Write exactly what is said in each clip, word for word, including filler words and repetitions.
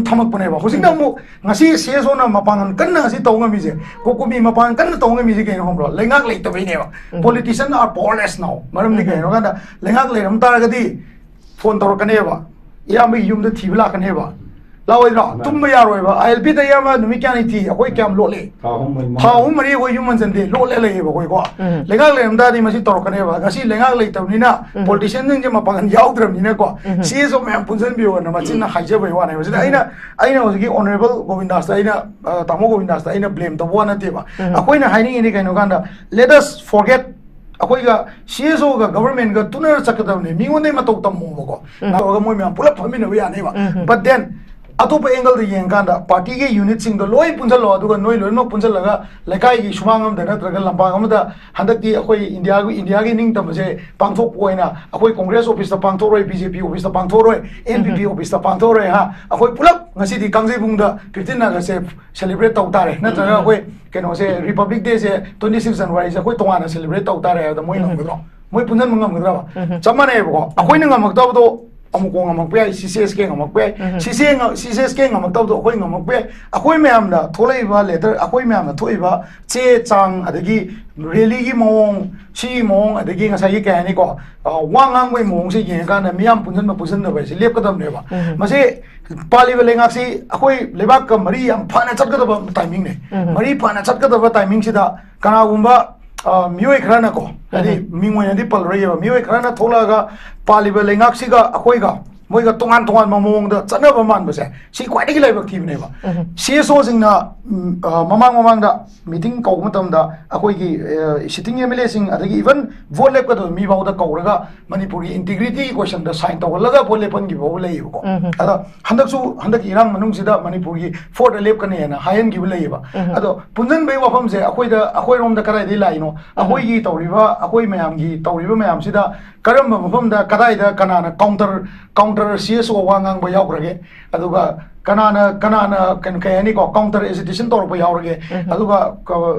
ꯊꯝꯃꯛꯄꯅꯦꯕ꯫ ꯍꯧꯖꯤꯛꯅ ꯑꯃꯨꯛ ꯉꯁꯤ ꯁꯤ ꯑꯦꯁ ꯑꯣꯅ ꯃꯄꯥꯡꯒꯜ ꯀꯟꯅ ꯉꯁꯤ ꯇꯧ ꯉꯝꯃꯤꯁꯦ, ꯀꯣꯀꯨꯃꯤ ꯃꯄꯥꯡꯒꯜ ꯀꯟꯅ ꯇꯧ ꯉꯝꯃꯤꯁꯦ ꯀꯩꯅꯣ ꯈꯪꯕ꯭ꯔꯣ? ꯂꯩꯉꯥꯛ ꯂꯩꯇꯕꯩꯅꯦꯕ꯫ Politician are powerless now꯫ ꯃꯔꯝꯗꯤ ꯀꯩꯅꯣ ꯀꯥꯟꯗ ꯂꯩꯉꯥꯛ ꯂꯩꯔꯝ ꯇꯥꯔꯒꯗꯤ ꯐꯣꯟ ꯇꯧꯔꯛꯀꯅꯦꯕ, ꯏꯌꯥꯝꯕꯒꯤ ꯌꯨꯝꯗ ꯊꯤꯕ ꯂꯥꯛꯀꯅꯦꯕ꯫ ꯂꯥꯛꯑꯣꯏꯗ꯭ꯔꯣ? ꯃꯥꯅꯦ꯫ ꯇꯨꯝꯕ ꯌꯥꯔꯣꯏꯕ꯫ ꯑꯥꯏ ꯑꯦꯜ ꯄꯤꯗ ꯏꯌꯥꯝꯕ ꯅꯨꯃꯤꯠ ꯀꯌꯥꯅꯤ ꯊꯤ? ꯑꯩꯈꯣꯏ ꯀꯌꯥꯝ ꯂꯣꯠꯂꯤ? ꯊꯥ ꯑꯍꯨꯝ ꯃꯔꯤ ꯃꯉꯥ꯫ ꯊꯥ ꯑꯍꯨꯝ ꯃꯔꯤ ꯑꯩꯈꯣꯏ ꯌꯨꯝ ꯍꯟꯖꯟꯗꯦ, ꯂꯣꯠꯂꯦ ꯂꯩꯌꯦꯕ ꯑꯩꯈꯣꯏꯀꯣ꯫ ꯂꯩꯉꯥꯛ ꯂꯩꯔꯝ ꯇꯥꯔꯗꯤ ꯃꯁꯤ ꯇꯧꯔꯛꯀꯅꯦꯕ꯫ ꯉꯁꯤ ꯂꯩꯉꯥꯛ ꯂꯩꯇꯕꯅꯤꯅ, politicianꯁꯤꯡꯁꯦ ꯃꯄꯥꯡꯒꯜ ꯌꯥꯎꯗ꯭ꯔꯕꯅꯤꯅꯀꯣ, ꯁꯤ ꯑꯦꯁ ꯑꯣ ꯃꯌꯥꯝ ꯄꯨꯟꯁꯤꯟꯕꯤꯌꯣꯅ ꯃꯆꯤꯟꯅ ꯍꯥꯏꯖꯕꯩ ꯋꯥꯅꯦꯕ꯫ ꯁꯤꯗ ꯑꯩꯅ, ꯑꯩꯅ ꯍꯧꯖꯤꯛꯀꯤ Honourable ꯒꯣꯕꯤꯟꯗꯥꯁꯇ ꯑꯩꯅ, ꯑ, ꯇꯥꯃꯣ ꯒꯣꯕꯤꯟꯗꯥꯁꯇ ꯑꯩꯅ blame ꯇꯧꯕ ꯋꯥ ꯅꯠꯇꯦꯕ꯫ ꯑꯩꯈꯣꯏꯅ ꯍꯥꯏꯅꯤꯡꯉꯤꯗꯤ ꯀꯩꯅꯣ ꯀꯥꯟꯗ, let us forget ꯑꯩꯈꯣꯏꯒ ꯁꯤ ꯑꯦꯁ ꯑꯣꯒ ꯒꯚꯔꯟꯃꯦꯟꯒ ꯇꯨꯅꯔ ꯆꯠꯀꯗꯕꯅꯦ, ꯃꯤꯉꯣꯟꯗꯩ ꯃꯇꯧ ꯇꯝꯃꯣꯕꯀꯣ꯫ ꯇꯧꯔꯒ ꯃꯣꯏ ꯃꯌꯥꯝ ꯄꯨꯂꯞ ꯐꯝꯃꯤꯟꯅꯕ ꯌꯥꯅꯦꯕ꯫ But then ꯑꯇꯣꯞꯄ angle ꯗ ꯌꯦꯡꯀꯥꯟꯗ party ꯒꯤ unit ꯁꯤꯡꯗꯣ ꯂꯣꯏ ꯄꯨꯟꯁꯤꯜꯂꯣ, ꯑꯗꯨꯒ ꯅꯣꯏ ꯂꯣꯏꯅꯃꯛ ꯄꯨꯟꯁꯤꯜꯂꯒ ꯂꯩꯀꯥꯏꯒꯤ ꯁꯨꯃꯥꯡ ꯑꯃꯗ ꯅꯠꯇ꯭ꯔꯒ ꯂꯝꯄꯥꯛ ꯑꯃꯗ ꯍꯟꯗꯛꯀꯤ ꯑꯩꯈꯣꯏ ꯏꯟꯗꯤꯌꯥꯒꯤ, ꯏꯟꯗꯤꯌꯥꯒꯤ ꯅꯤꯡꯇꯝꯕꯁꯦ ꯄꯥꯡꯊꯣꯛꯄ ꯑꯣꯏꯅ ꯑꯩꯈꯣꯏ ꯀꯣꯡꯒ꯭ꯔꯦꯁ ꯑꯣꯐꯤꯁꯇ ꯄꯥꯡꯊꯣꯛꯑꯔꯣꯏ, ꯕꯤ ꯖꯦ ꯄꯤ ꯑꯣꯐꯤꯁꯇ ꯄꯥꯡꯊꯣꯛꯑꯔꯣꯏ, ꯑꯦꯟ ꯄꯤ ꯄꯤ ꯑꯣꯐꯤꯁꯇ ꯄꯥꯡꯊꯣꯛꯑꯔꯣꯏ ꯍꯥ, ꯑꯩꯈꯣꯏ ꯄꯨꯂꯞ ꯉꯁꯤꯗꯤ ꯀꯥꯡꯖꯩꯕꯨꯡꯗ fifteen August ꯁꯦ celebrate ꯇꯧ ꯇꯥꯔꯦ, ꯅꯠꯇ꯭ꯔꯒ ꯑꯩꯈꯣꯏ ꯀꯩꯅꯣꯁꯦ, Republic Day ꯁꯦ twenty six January ꯁꯦ ꯑꯩꯈꯣꯏ ꯇꯣꯉꯥꯟꯅ celebrate ꯇꯧ ꯇꯥꯔꯦ ꯍꯥꯏꯕꯗ ꯃꯣꯏ ꯉꯝꯒꯗ꯭ꯔꯣ? ꯃꯣꯏ ꯄꯨꯟꯁꯤꯟꯕ ꯉꯝꯒꯗ꯭ꯔꯕ? ꯆꯞ ꯃꯥꯟꯅꯩꯌꯦꯕꯀꯣ꯫ ꯑꯩꯈꯣꯏꯅ ꯉꯝꯃꯛꯇꯕꯗꯣ ꯑꯃꯨꯛ ꯀꯣꯡ ꯉꯝꯃꯛꯄ ꯌꯥꯏ, ꯁꯤ ꯁꯤ ꯑꯦꯁ ꯀꯦ ꯉꯝꯃꯛꯄ ꯌꯥꯏ, ꯁꯤ ꯁꯤ ꯑꯦ ꯉ-, ꯁꯤ ꯁꯤ ꯑꯦꯁ ꯀꯦ ꯉꯝꯃꯛꯇꯕꯗꯣ ꯑꯩꯈꯣꯏ ꯉꯝꯃꯛꯄ ꯌꯥꯏ꯫ ꯑꯩꯈꯣꯏ ꯃꯌꯥꯝꯅ ꯊꯣꯛꯂꯛꯏꯕ letter, ꯑꯩꯈꯣꯏ ꯃꯌꯥꯝꯅ ꯊꯣꯛꯏꯕ ꯆꯦ ꯆꯥꯡ, ꯑꯗꯒꯤ rally ꯒꯤ ꯃꯑꯣꯡ, ꯁꯤꯒꯤ ꯃꯑꯣꯡ, ꯑꯗꯒꯤ ꯉꯁꯥꯏꯒꯤ ꯀꯩ ꯍꯥꯏꯅꯤꯀꯣ, ꯑ, ꯋꯥ ꯉꯥꯡꯕꯒꯤ ꯃꯑꯣꯡꯁꯦ ꯌꯦꯡꯉꯀꯥꯟꯗ ꯃꯤꯌꯥꯝ ꯄꯨꯟꯁꯤꯟꯕ ꯄꯨꯟꯁꯤꯟꯗꯕ ꯍꯥꯏꯁꯦ ꯂꯦꯞꯀꯗꯕꯅꯦꯕ꯫ ꯃꯁꯤ ꯄꯥꯜꯂꯤꯕ ꯂꯩꯉꯥꯛꯁꯤ ꯑꯩꯈꯣꯏ ꯂꯩꯕꯥꯛꯀ ꯃꯔꯤ ꯌꯥꯝ ꯐꯅ ꯆꯠꯀꯗꯕ timing ꯅꯦ꯫ ꯃꯔꯤ ꯐꯅ ꯆꯠꯀꯗꯕ timing ꯁꯤꯗ ꯀꯅꯥꯒꯨꯝꯕ, ꯑ, ꯃꯤꯑꯣꯏ ꯈꯔꯅꯀꯣ, ꯍꯥꯏꯗꯤ ꯃꯤꯡ ꯑꯣꯏꯅꯗꯤ ꯄꯜꯂꯔꯣꯏꯒꯦꯕ, ꯃꯤꯑꯣꯏ ꯈꯔꯅ ꯊꯣꯛꯂꯛꯑꯒ ꯄꯥꯜꯂꯤꯕ ꯂꯩꯉꯥꯛꯁꯤꯒ ꯑꯩꯈꯣꯏꯒ ꯃꯣꯏꯒ ꯇꯣꯉꯥꯟ ꯇꯣꯉꯥꯟꯕ ꯃꯑꯣꯡꯗ ꯆꯠꯅꯕ ꯃꯥꯟꯕꯁꯦ, ꯁꯤ ꯈ꯭ꯋꯥꯏꯗꯒꯤ ꯂꯥꯏꯕꯛ ꯊꯤꯕꯅꯦꯕ꯫ ꯁꯤ ꯑꯦꯁ ꯑꯣꯁꯤꯡꯅ, ꯎꯝ, ꯑ, ꯃꯃꯥꯡ ꯃꯃꯥꯡꯗ meeting ꯀꯧꯕ ꯃꯇꯝꯗ ꯑꯩꯈꯣꯏꯒꯤ, ꯑ, sitting M L A ꯁꯤꯡ, ꯑꯗꯒꯤ even vote ꯂꯦꯞꯀꯗꯕ ꯃꯤ ꯐꯥꯎꯗ ꯀꯧꯔꯒ ꯃꯅꯤꯄꯨꯔꯒꯤ integrity question ꯗ sign ꯇꯧꯍꯜꯂꯒ vote ꯂꯦꯞꯍꯟꯈꯤꯕ ꯐꯥꯎꯕ ꯂꯩꯌꯦꯕꯀꯣ꯫ ꯑꯗꯣ ꯍꯟꯗꯛꯁꯨ, ꯍꯟꯗꯛꯀꯤ ꯏꯔꯥꯡ ꯃꯅꯨꯡꯁꯤꯗ ꯃꯅꯤꯄꯨꯔꯒꯤ fourth ꯗ ꯂꯦꯞꯀꯅꯤ ꯍꯥꯏꯅ ꯍꯥꯏꯍꯟꯈꯤꯕ ꯂꯩꯌꯦꯕ꯫ ꯑꯗꯣ ꯄꯨꯟꯁꯤꯟꯕꯒꯤ ꯋꯥꯐꯝꯁꯦ ꯑꯩꯈꯣꯏꯗ, ꯑꯩꯈꯣꯏꯔꯣꯝꯗ ꯀꯗꯥꯏꯗꯒꯤ ꯂꯥꯛꯏꯅꯣ? ꯑꯩꯈꯣꯏꯒꯤ ꯇꯧꯔꯤꯕ, ꯑꯩꯈꯣꯏ ꯃꯌꯥꯝꯒꯤ ꯇꯧꯔꯤꯕ ꯃꯌꯥꯝꯁꯤꯗ ꯀꯔꯝꯕ ꯃꯐꯝꯗ, ꯀꯗꯥꯏꯗ, ꯀꯅꯥꯅ counter, counter ꯁꯤ ꯑꯦꯁ ꯑꯣ ꯋꯥ ꯉꯥꯡꯕ ꯌꯥꯎꯈ꯭ꯔꯒꯦ, ꯑꯗꯨꯒ ꯀꯅꯥꯅ ꯀꯅꯥꯅ ꯀꯩꯅꯣ ꯀꯩ ꯍꯥꯏꯅꯤꯀꯣ, ꯀꯥꯎꯟꯇꯔ ꯑꯦꯖꯤꯇꯦꯁꯟ ꯇꯧꯔꯛꯄ ꯌꯥꯎꯔꯒꯦ, ꯑꯗꯨꯒ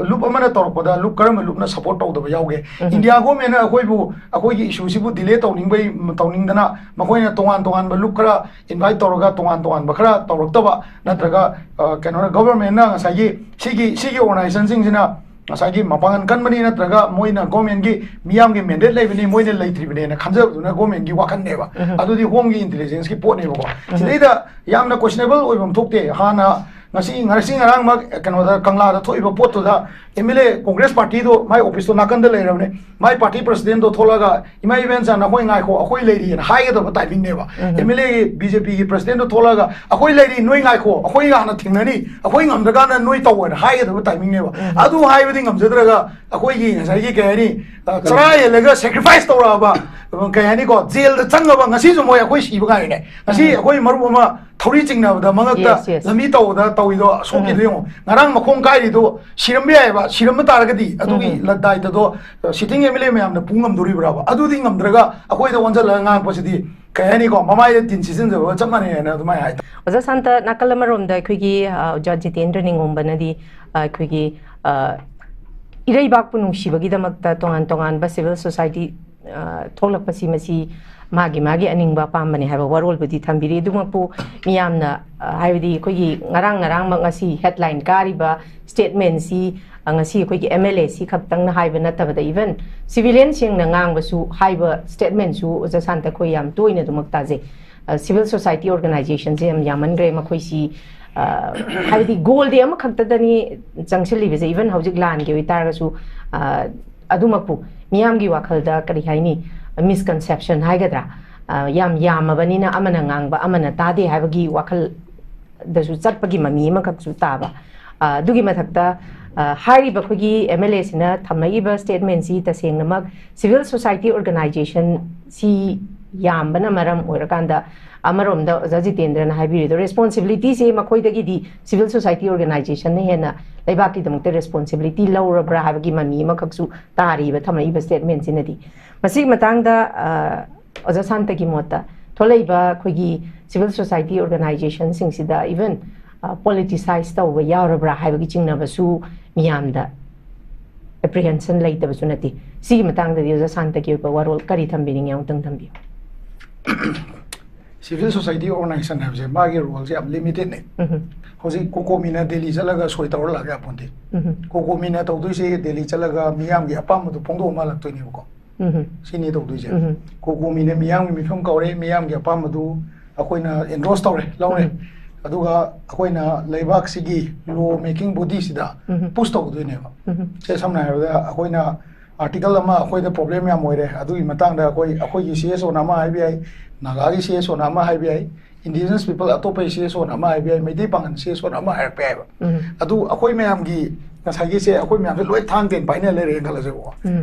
ꯂꯨꯞ ꯑꯃꯅ ꯇꯧꯔꯛꯄꯗ ꯂꯨꯞ ꯀꯔꯝꯕ ꯂꯨꯞꯅ ꯁꯄꯣꯔꯠ ꯇꯧꯗꯕ ꯌꯥꯎꯒꯦ? ꯏꯟꯗꯤꯌꯥ ꯒꯣꯔꯃꯦꯟꯅ ꯑꯩꯈꯣꯏꯕꯨ, ꯑꯩꯈꯣꯏꯒꯤ ꯏꯁꯨꯁꯤꯕꯨ ꯗꯤꯂꯦ ꯇꯧꯅꯤꯡꯕꯩ, ꯇꯧꯅꯤꯡꯗꯅ ꯃꯈꯣꯏꯅ ꯇꯣꯉꯥꯟ ꯇꯣꯉꯥꯟꯕ ꯂꯨꯞ ꯈꯔ ꯏꯟꯚꯥꯏꯠ ꯇꯧꯔꯒ ꯇꯣꯉꯥꯟ ꯇꯣꯉꯥꯟꯕ ꯈꯔ ꯇꯧꯔꯛꯇꯕ, ꯅꯠꯇ꯭ꯔꯒ ꯑ, ꯀꯩꯅꯣꯅ, ꯒꯣꯕꯔꯃꯦꯟꯅ ꯉꯁꯥꯏꯒꯤ ꯁꯤꯒꯤ ꯁꯤꯒꯤ ꯑꯣꯔꯒꯅꯥꯏꯖꯦꯁꯟꯁꯤꯡꯁꯤꯅ ꯉꯁꯥꯏꯒꯤ ꯃꯄꯥꯡꯒꯜ ꯀꯟꯕꯅꯤ, ꯅꯠꯇ꯭ꯔꯒ ꯃꯣꯏꯅ ꯒꯣꯔꯃꯦꯟꯒꯤ ꯃꯤꯌꯥꯝꯒꯤ ꯃꯦꯟꯗꯦꯠ ꯂꯩꯕꯅꯤ, ꯃꯣꯏꯅ ꯂꯩꯇ꯭ꯔꯤꯕꯅꯦꯅ ꯈꯟꯖꯕꯗꯨꯅ ꯒꯣꯔꯃꯦꯟꯒꯤ ꯋꯥꯈꯜꯅꯦꯕ꯫ ꯑꯗꯨꯗꯤ ꯍꯣꯝꯒꯤ ꯏꯟꯇꯦꯂꯤꯖꯦꯟꯁꯀꯤ ꯄꯣꯠꯅꯦꯕꯀꯣ꯫ ꯁꯤꯗꯩꯗ ꯌꯥꯝꯅ ꯀꯣꯏꯁꯅꯦꯕꯜ ꯑꯣꯏꯕ ꯑꯃ ꯊꯣꯛꯇꯦ꯫ ꯍꯥꯟꯅ ꯉꯁꯤ, ꯉꯁꯤ ꯉꯔꯥꯡꯃꯛ ꯀꯩꯅꯣꯗ, ꯀꯪꯂꯥꯗ ꯊꯣꯛꯏꯕ ꯄꯣꯠꯇꯨꯗ ꯑꯦꯝ ꯑꯦꯜ ꯑꯦ, ꯀꯣꯡꯒ꯭ꯔꯦꯁ ꯄꯥꯔꯇꯤꯗꯣ ꯃꯥꯏ ꯑꯣꯐꯤꯁꯇꯣ ꯅꯥꯀꯟꯗ ꯂꯩꯔꯕꯅꯦ, ꯃꯥꯏ ꯄꯥꯔꯇꯤ ꯄ꯭ꯔꯁꯤꯗꯦꯟꯗꯣ ꯊꯣꯛꯂꯒ, "ꯏꯃꯥ ꯏꯕꯦꯟꯆꯥ, ꯅꯈꯣꯏ ꯉꯥꯏꯈꯣ, ꯑꯩꯈꯣꯏ ꯂꯩꯔꯤꯅ" ꯍꯥꯏꯒꯗꯕ ꯇꯥꯏꯃꯤꯡꯅꯦꯕ꯫ ꯑꯦꯝ ꯑꯦꯜ ꯑꯦꯒꯤ, ꯕꯤ ꯖꯦ ꯄꯤꯒꯤ ꯄ꯭ꯔꯁꯤꯗꯦꯟꯗꯣ ꯊꯣꯛꯂꯒ, "ꯑꯩꯈꯣꯏ ꯂꯩꯔꯤ, ꯅꯣꯏ ꯉꯥꯏꯈꯣ, ꯑꯩꯈꯣꯏꯒ ꯍꯥꯟꯅ ꯊꯦꯡꯅꯅꯤ, ꯑꯩꯈꯣꯏ ꯉꯝꯗ꯭ꯔꯀꯥꯟꯗ ꯅꯣꯏ ꯇꯧ" ꯍꯥꯏꯅ ꯍꯥꯏꯒꯗꯕ ꯇꯥꯏꯃꯤꯡꯅꯦꯕ꯫ ꯑꯗꯨ ꯍꯥꯏꯕꯗꯤ ꯉꯝꯖꯗ꯭ꯔꯒ, ꯑꯩꯈꯣꯏꯒꯤ ꯉꯁꯥꯏꯒꯤ, ꯀꯩ ꯍꯥꯏꯅꯤ, ꯑ, ꯆꯔꯥ ꯍꯦꯜꯂꯒ ꯁꯦꯀ꯭ꯔꯤꯐꯥꯏꯁ ꯇꯧꯔꯛꯑꯕ, ꯀꯩ ꯍꯥꯏꯅꯤꯀꯣ, ꯖꯦꯜꯗ ꯆꯪꯉꯕ, ꯉꯁꯤꯁꯨ ꯃꯣꯏ ꯑꯩꯈꯣꯏ ꯁꯤꯕ ꯉꯥꯏꯔꯤꯅꯦ꯫ ꯉꯁꯤ ꯑꯩꯈꯣꯏ ꯃꯔꯨꯞ ꯑꯃ ꯊꯧꯔꯤ ꯆꯤꯡꯅꯕꯗ ꯃꯉꯛꯇ, ꯌꯦꯁ, ꯌꯦꯁ꯫ ꯂꯝꯕꯤ ꯇꯧꯕꯗ ꯇꯧꯔꯤꯗꯣ, ꯁꯣꯛꯈꯤꯗꯣ ꯌꯦꯡꯉꯣ꯫ ꯉꯔꯥꯡ ꯃꯈꯣꯡ ꯀꯥꯏꯔꯤꯗꯣ ꯁꯤꯔꯝꯕ ꯌꯥꯏꯑꯕ, ꯁꯤꯔꯝꯕ ꯇꯥꯔꯒꯗꯤ ꯑꯗꯨꯒꯤ ꯂ-, ꯗꯥꯏꯇꯗꯣ, ꯑ, ꯁꯤꯇꯤꯡ ꯑꯦꯝ ꯑꯦꯜ ꯑꯦ ꯃꯌꯥꯝꯅ ꯄꯨ ꯉꯝꯗꯣꯔꯤꯕ꯭ꯔꯕ? ꯑꯗꯨꯗꯤ ꯉꯝꯗ꯭ꯔꯒ ꯑꯩꯈꯣꯏꯗ ꯑꯣꯟꯁꯤꯜꯂꯒ ꯉꯥꯡꯉꯛꯄꯁꯤꯗꯤ, ꯀꯩ ꯍꯥꯏꯅꯤꯀꯣ, ꯃꯃꯥꯏꯗ ꯇꯤꯟ ꯁꯤꯠꯆꯤꯟꯖꯕꯒ ꯆꯞ ꯃꯥꯟꯅꯩ ꯍꯥꯏꯅ ꯑꯗꯨꯃꯥꯏꯅ ꯍꯥꯏ꯫ ꯑꯣꯖꯥ ꯁꯥꯟꯇ, ꯅꯥꯀꯜ ꯑꯃꯔꯣꯝꯗ ꯑꯩꯈꯣꯏꯒꯤ, ꯑ, ꯑꯣꯖꯥ ꯖꯤꯇꯦꯟꯗ꯭ꯔ ꯅꯤꯡꯉꯣꯝꯕꯅꯗꯤ, ꯑ, ꯑꯩꯈꯣꯏꯒꯤ, ꯑ, ꯏꯔꯩꯕꯥꯛꯄꯨ ꯅꯨꯡꯁꯤꯕꯒꯤꯗꯃꯛꯇ ꯇꯣꯉꯥꯟ ꯇꯣꯉꯥꯟꯕ ꯁꯤꯚꯤꯜ ꯁꯣꯁꯥꯏꯇꯤ, ꯑ, ꯊꯣꯛꯂꯛꯄꯁꯤ, ꯃꯁꯤ ꯃꯥꯒꯤ ꯃꯥꯒꯤ ꯑꯅꯤꯡꯕ ꯑꯄꯥꯝꯕꯅꯦ ꯍꯥꯏꯕ ꯋꯥꯔꯣꯜꯕꯨꯗꯤ ꯊꯝꯕꯤꯔꯤ꯫ ꯑꯗꯨꯃꯛꯄꯨ ꯃꯤꯌꯥꯝꯅ, ꯑ, ꯍꯥꯏꯕꯗꯤ ꯑꯩꯈꯣꯏꯒꯤ ꯉꯔꯥꯡ ꯉꯔꯥꯡꯃꯛ ꯉꯁꯤ ꯍꯦꯗꯂꯥꯏꯟ ꯀꯥꯔꯤꯕ ꯁ꯭ꯇꯦꯠꯃꯦꯟꯁꯤ, ꯑ, ꯉꯁꯤ ꯑꯩꯈꯣꯏꯒꯤ ꯑꯦꯝ ꯑꯦꯜ ꯑꯦ ꯁꯤ ꯈꯛꯇꯪꯅ ꯍꯥꯏꯕ ꯅꯠꯇꯕꯗ, ꯏꯚꯟ ꯁꯤꯚꯤꯂꯤꯌꯟꯁꯤꯡꯅ ꯉꯥꯡꯕꯁꯨ, ꯍꯥꯏꯕ ꯁ꯭ꯇꯦꯠꯃꯦꯟꯁꯨ, ꯑꯣꯖꯥ ꯁꯥꯟꯇ, ꯑꯩꯈꯣꯏ ꯌꯥꯝ ꯇꯣꯏꯅ ꯑꯗꯨꯃꯛ ꯇꯥꯖꯩ꯫ ꯑ, ꯁꯤꯚꯤꯜ ꯁꯣꯁꯥꯏꯇꯤ ꯑꯣꯔꯒꯅꯥꯏꯖꯦꯁꯟꯁꯦ ꯌꯥꯝ ꯌꯥꯝꯃꯟꯈ꯭ꯔꯦ꯫ ꯃꯈꯣꯏꯁꯤ, ꯑ, ꯍꯥꯏꯕꯗꯤ ꯒꯣꯜꯗꯤ ꯑꯃꯈꯛꯇꯗꯅꯤ ꯆꯪꯁꯤꯜꯂꯤꯕꯁꯦ, ꯏꯚꯟ ꯍꯧꯖꯤꯛ ꯂꯥꯟꯒꯤ ꯑꯣꯏꯇꯥꯔꯒꯁꯨ, ꯑ, ꯑꯗꯨꯃꯛꯄꯨ ꯃꯤꯌꯥꯝꯒꯤ ꯋꯥꯈꯜꯗ, ꯀꯔꯤ ꯍꯥꯏꯅꯤ, ꯃꯤꯁꯀꯟꯁꯦꯞꯁꯟ ꯍꯥꯏꯒꯗ꯭ꯔꯥ, ꯑ, ꯌꯥꯝ ꯌꯥꯝꯃꯕꯅꯤꯅ ꯑꯃꯅ ꯉꯥꯡꯕ ꯑꯃꯅ ꯇꯥꯗꯦ ꯍꯥꯏꯕꯒꯤ ꯋꯥꯈꯜꯗꯁꯨ ꯆꯠꯄꯒꯤ ꯃꯃꯤ ꯑꯃꯈꯛꯁꯨ ꯇꯥꯕ꯫ ꯑ, ꯑꯗꯨꯒꯤ ꯃꯊꯛꯇ, ꯑ, ꯍꯥꯏꯔꯤꯕ ꯑꯩꯈꯣꯏꯒꯤ ꯑꯦꯝ ꯑꯦꯜ ꯑꯦꯁꯤꯅ ꯊꯝꯂꯛꯏꯕ ꯁ꯭ꯇꯦꯠꯃꯦꯟꯁꯤ ꯇꯁꯦꯡꯅꯃꯛ ꯁꯤꯚꯤꯜ ꯁꯣꯁꯥꯏꯇꯤ ꯑꯣꯔꯒꯅꯥꯏꯖꯦꯁꯟ ꯁꯤ ꯌꯥꯝꯕꯅ ꯃꯔꯝ ꯑꯣꯏꯔꯀꯥꯟꯗ, ꯑꯃꯔꯣꯝꯗ ꯑꯣꯖꯥ ꯖꯤꯇꯦꯟꯗ꯭ꯔꯅ ꯍꯥꯏꯕꯤꯔꯤꯗꯣ, ꯔꯦꯁꯄꯣꯟꯁꯤꯕꯤꯂꯤꯇꯤꯁꯦ ꯃꯈꯣꯏꯗꯒꯤꯗꯤ ꯁꯤꯚꯤꯜ ꯁꯣꯁꯥꯏꯇꯤ ꯑꯣꯔꯒꯅꯥꯏꯖꯦꯁꯟꯅ ꯍꯦꯟꯅ ꯂꯩꯕꯥꯛꯀꯤꯗꯃꯛꯇ ꯔꯦꯁꯄꯣꯟꯁꯤꯕꯤꯂꯤꯇꯤ ꯂꯧꯔꯕ꯭ꯔꯥ ꯍꯥꯏꯕꯒꯤ ꯃꯃꯤ ꯑꯃꯈꯛꯁꯨ ꯇꯥꯔꯤꯕ ꯊꯝꯃꯛꯏꯕ ꯁ꯭ꯇꯦꯠꯃꯦꯟꯁꯤꯅꯗꯤ꯫ ꯃꯁꯤꯒꯤ ꯃꯇꯥꯡꯗ, ꯑ, ꯑꯣꯖꯥ ꯁꯥꯟꯇꯒꯤ ꯃꯣꯠꯇ ꯊꯣꯛꯂꯛꯏꯕ ꯑꯩꯈꯣꯏꯒꯤ civil society organizationꯁꯤꯡꯁꯤꯗ even politicise ꯇꯧꯕ ꯌꯥꯎꯔꯕ꯭ꯔꯥ ꯍꯥꯏꯕꯒꯤ ꯆꯤꯡꯅꯕꯁꯨ ꯃꯤꯌꯥꯝꯗ apprehension ꯂꯩꯇꯕꯁꯨ ꯅꯠꯇꯦ꯫ ꯁꯤꯒꯤ ꯃꯇꯥꯡꯗꯗꯤ ꯑꯣꯖꯥ ꯁꯥꯟꯇꯒꯤ ꯑꯣꯏꯕ ꯋꯥꯔꯣꯜ ꯀꯔꯤ ꯊꯝꯕꯤꯅꯤꯡꯉꯤ? ꯑꯃꯨꯛꯇꯪ ꯊꯝꯕꯤꯌꯨ꯫ Civil society organization ꯍꯥꯏꯕꯁꯦ ꯃꯥꯒꯤ roleꯁꯦ ꯌꯥꯝ limitedꯅꯦ꯫ ꯍꯧꯖꯤꯛ ꯀꯣꯀꯣꯃꯤꯅ ꯗꯦꯜꯂꯤ ꯆꯠꯂꯒ ꯁꯣꯏ ꯇꯧꯔ ꯂꯥꯛ ꯌꯥꯄꯣꯟꯇꯦ꯫ ꯀꯣꯀꯣꯃꯤꯅ ꯇꯧꯗꯣꯏꯁꯦ ꯗꯦꯜꯂꯤ ꯆꯠꯂꯒ ꯃꯤꯌꯥꯝꯒꯤ ꯑꯄꯥꯝꯕꯗꯣ ꯐꯣꯡꯗꯣꯛꯑ ꯃꯥ ꯂꯥꯛꯇꯣꯏꯅꯦꯕꯀꯣ꯫ ꯁꯤꯅꯤ ꯇꯧꯗꯣꯏꯁꯦ꯫ ꯀꯣꯀꯣꯃꯤꯅ ꯃꯤꯌꯥꯝꯒꯤ ꯃꯤꯐꯝ ꯀꯧꯔꯦ, ꯃꯤꯌꯥꯝꯒꯤ ꯑꯄꯥꯝꯕꯗꯨ ꯑꯩꯈꯣꯏꯅ endorse ꯇꯧꯔꯦ, ꯂꯧꯔꯦ꯫ ꯑꯗꯨꯒ ꯑꯩꯈꯣꯏꯅ ꯂꯩꯕꯥꯛꯁꯤꯒꯤ law making bodyꯁꯤꯗ push ꯇꯧꯗꯣꯏꯅꯦꯕ꯫ ꯁꯦ ꯁꯝꯅ ꯍꯥꯏꯔꯕꯗ ꯑꯩꯈꯣꯏꯅ article ꯑꯃ ꯑꯩꯈꯣꯏꯗ problem ꯌꯥꯝ ꯑꯣꯏꯔꯦ, ꯑꯗꯨꯒꯤ ꯃꯇꯥꯡꯗ ꯑꯩꯈꯣꯏ, ꯑꯩꯈꯣꯏꯒꯤ CSOꯅ ꯑꯃ ꯍꯥꯏꯕ ꯌꯥꯏ, ꯅꯥꯒꯥꯒꯤ CSOꯅ ꯑꯃ ꯍꯥꯏꯕ ꯌꯥꯏ, indigenous people ꯑꯇꯣꯞꯄꯒꯤ CSOꯅ ꯑꯃ ꯍꯥꯏꯕ ꯌꯥꯏ, ꯃꯩꯇꯩ ꯄꯥꯉꯜ CSOꯅ ꯑꯃ ꯍꯥꯏꯔꯛꯄ ꯌꯥꯏꯕ꯫ ꯑꯗꯨ ꯑꯩꯈꯣꯏ ꯃꯌꯥꯝꯒꯤ ꯉꯁꯥꯏꯒꯤꯁꯦ ꯑꯩꯈꯣꯏ ꯃꯌꯥꯝꯁꯦ ꯂꯣꯏ ꯊꯥꯡ ꯇꯦꯟ ꯄꯥꯏꯅ ꯂꯩꯔꯦꯅ ꯈꯜꯂꯁꯦꯕꯀꯣ꯫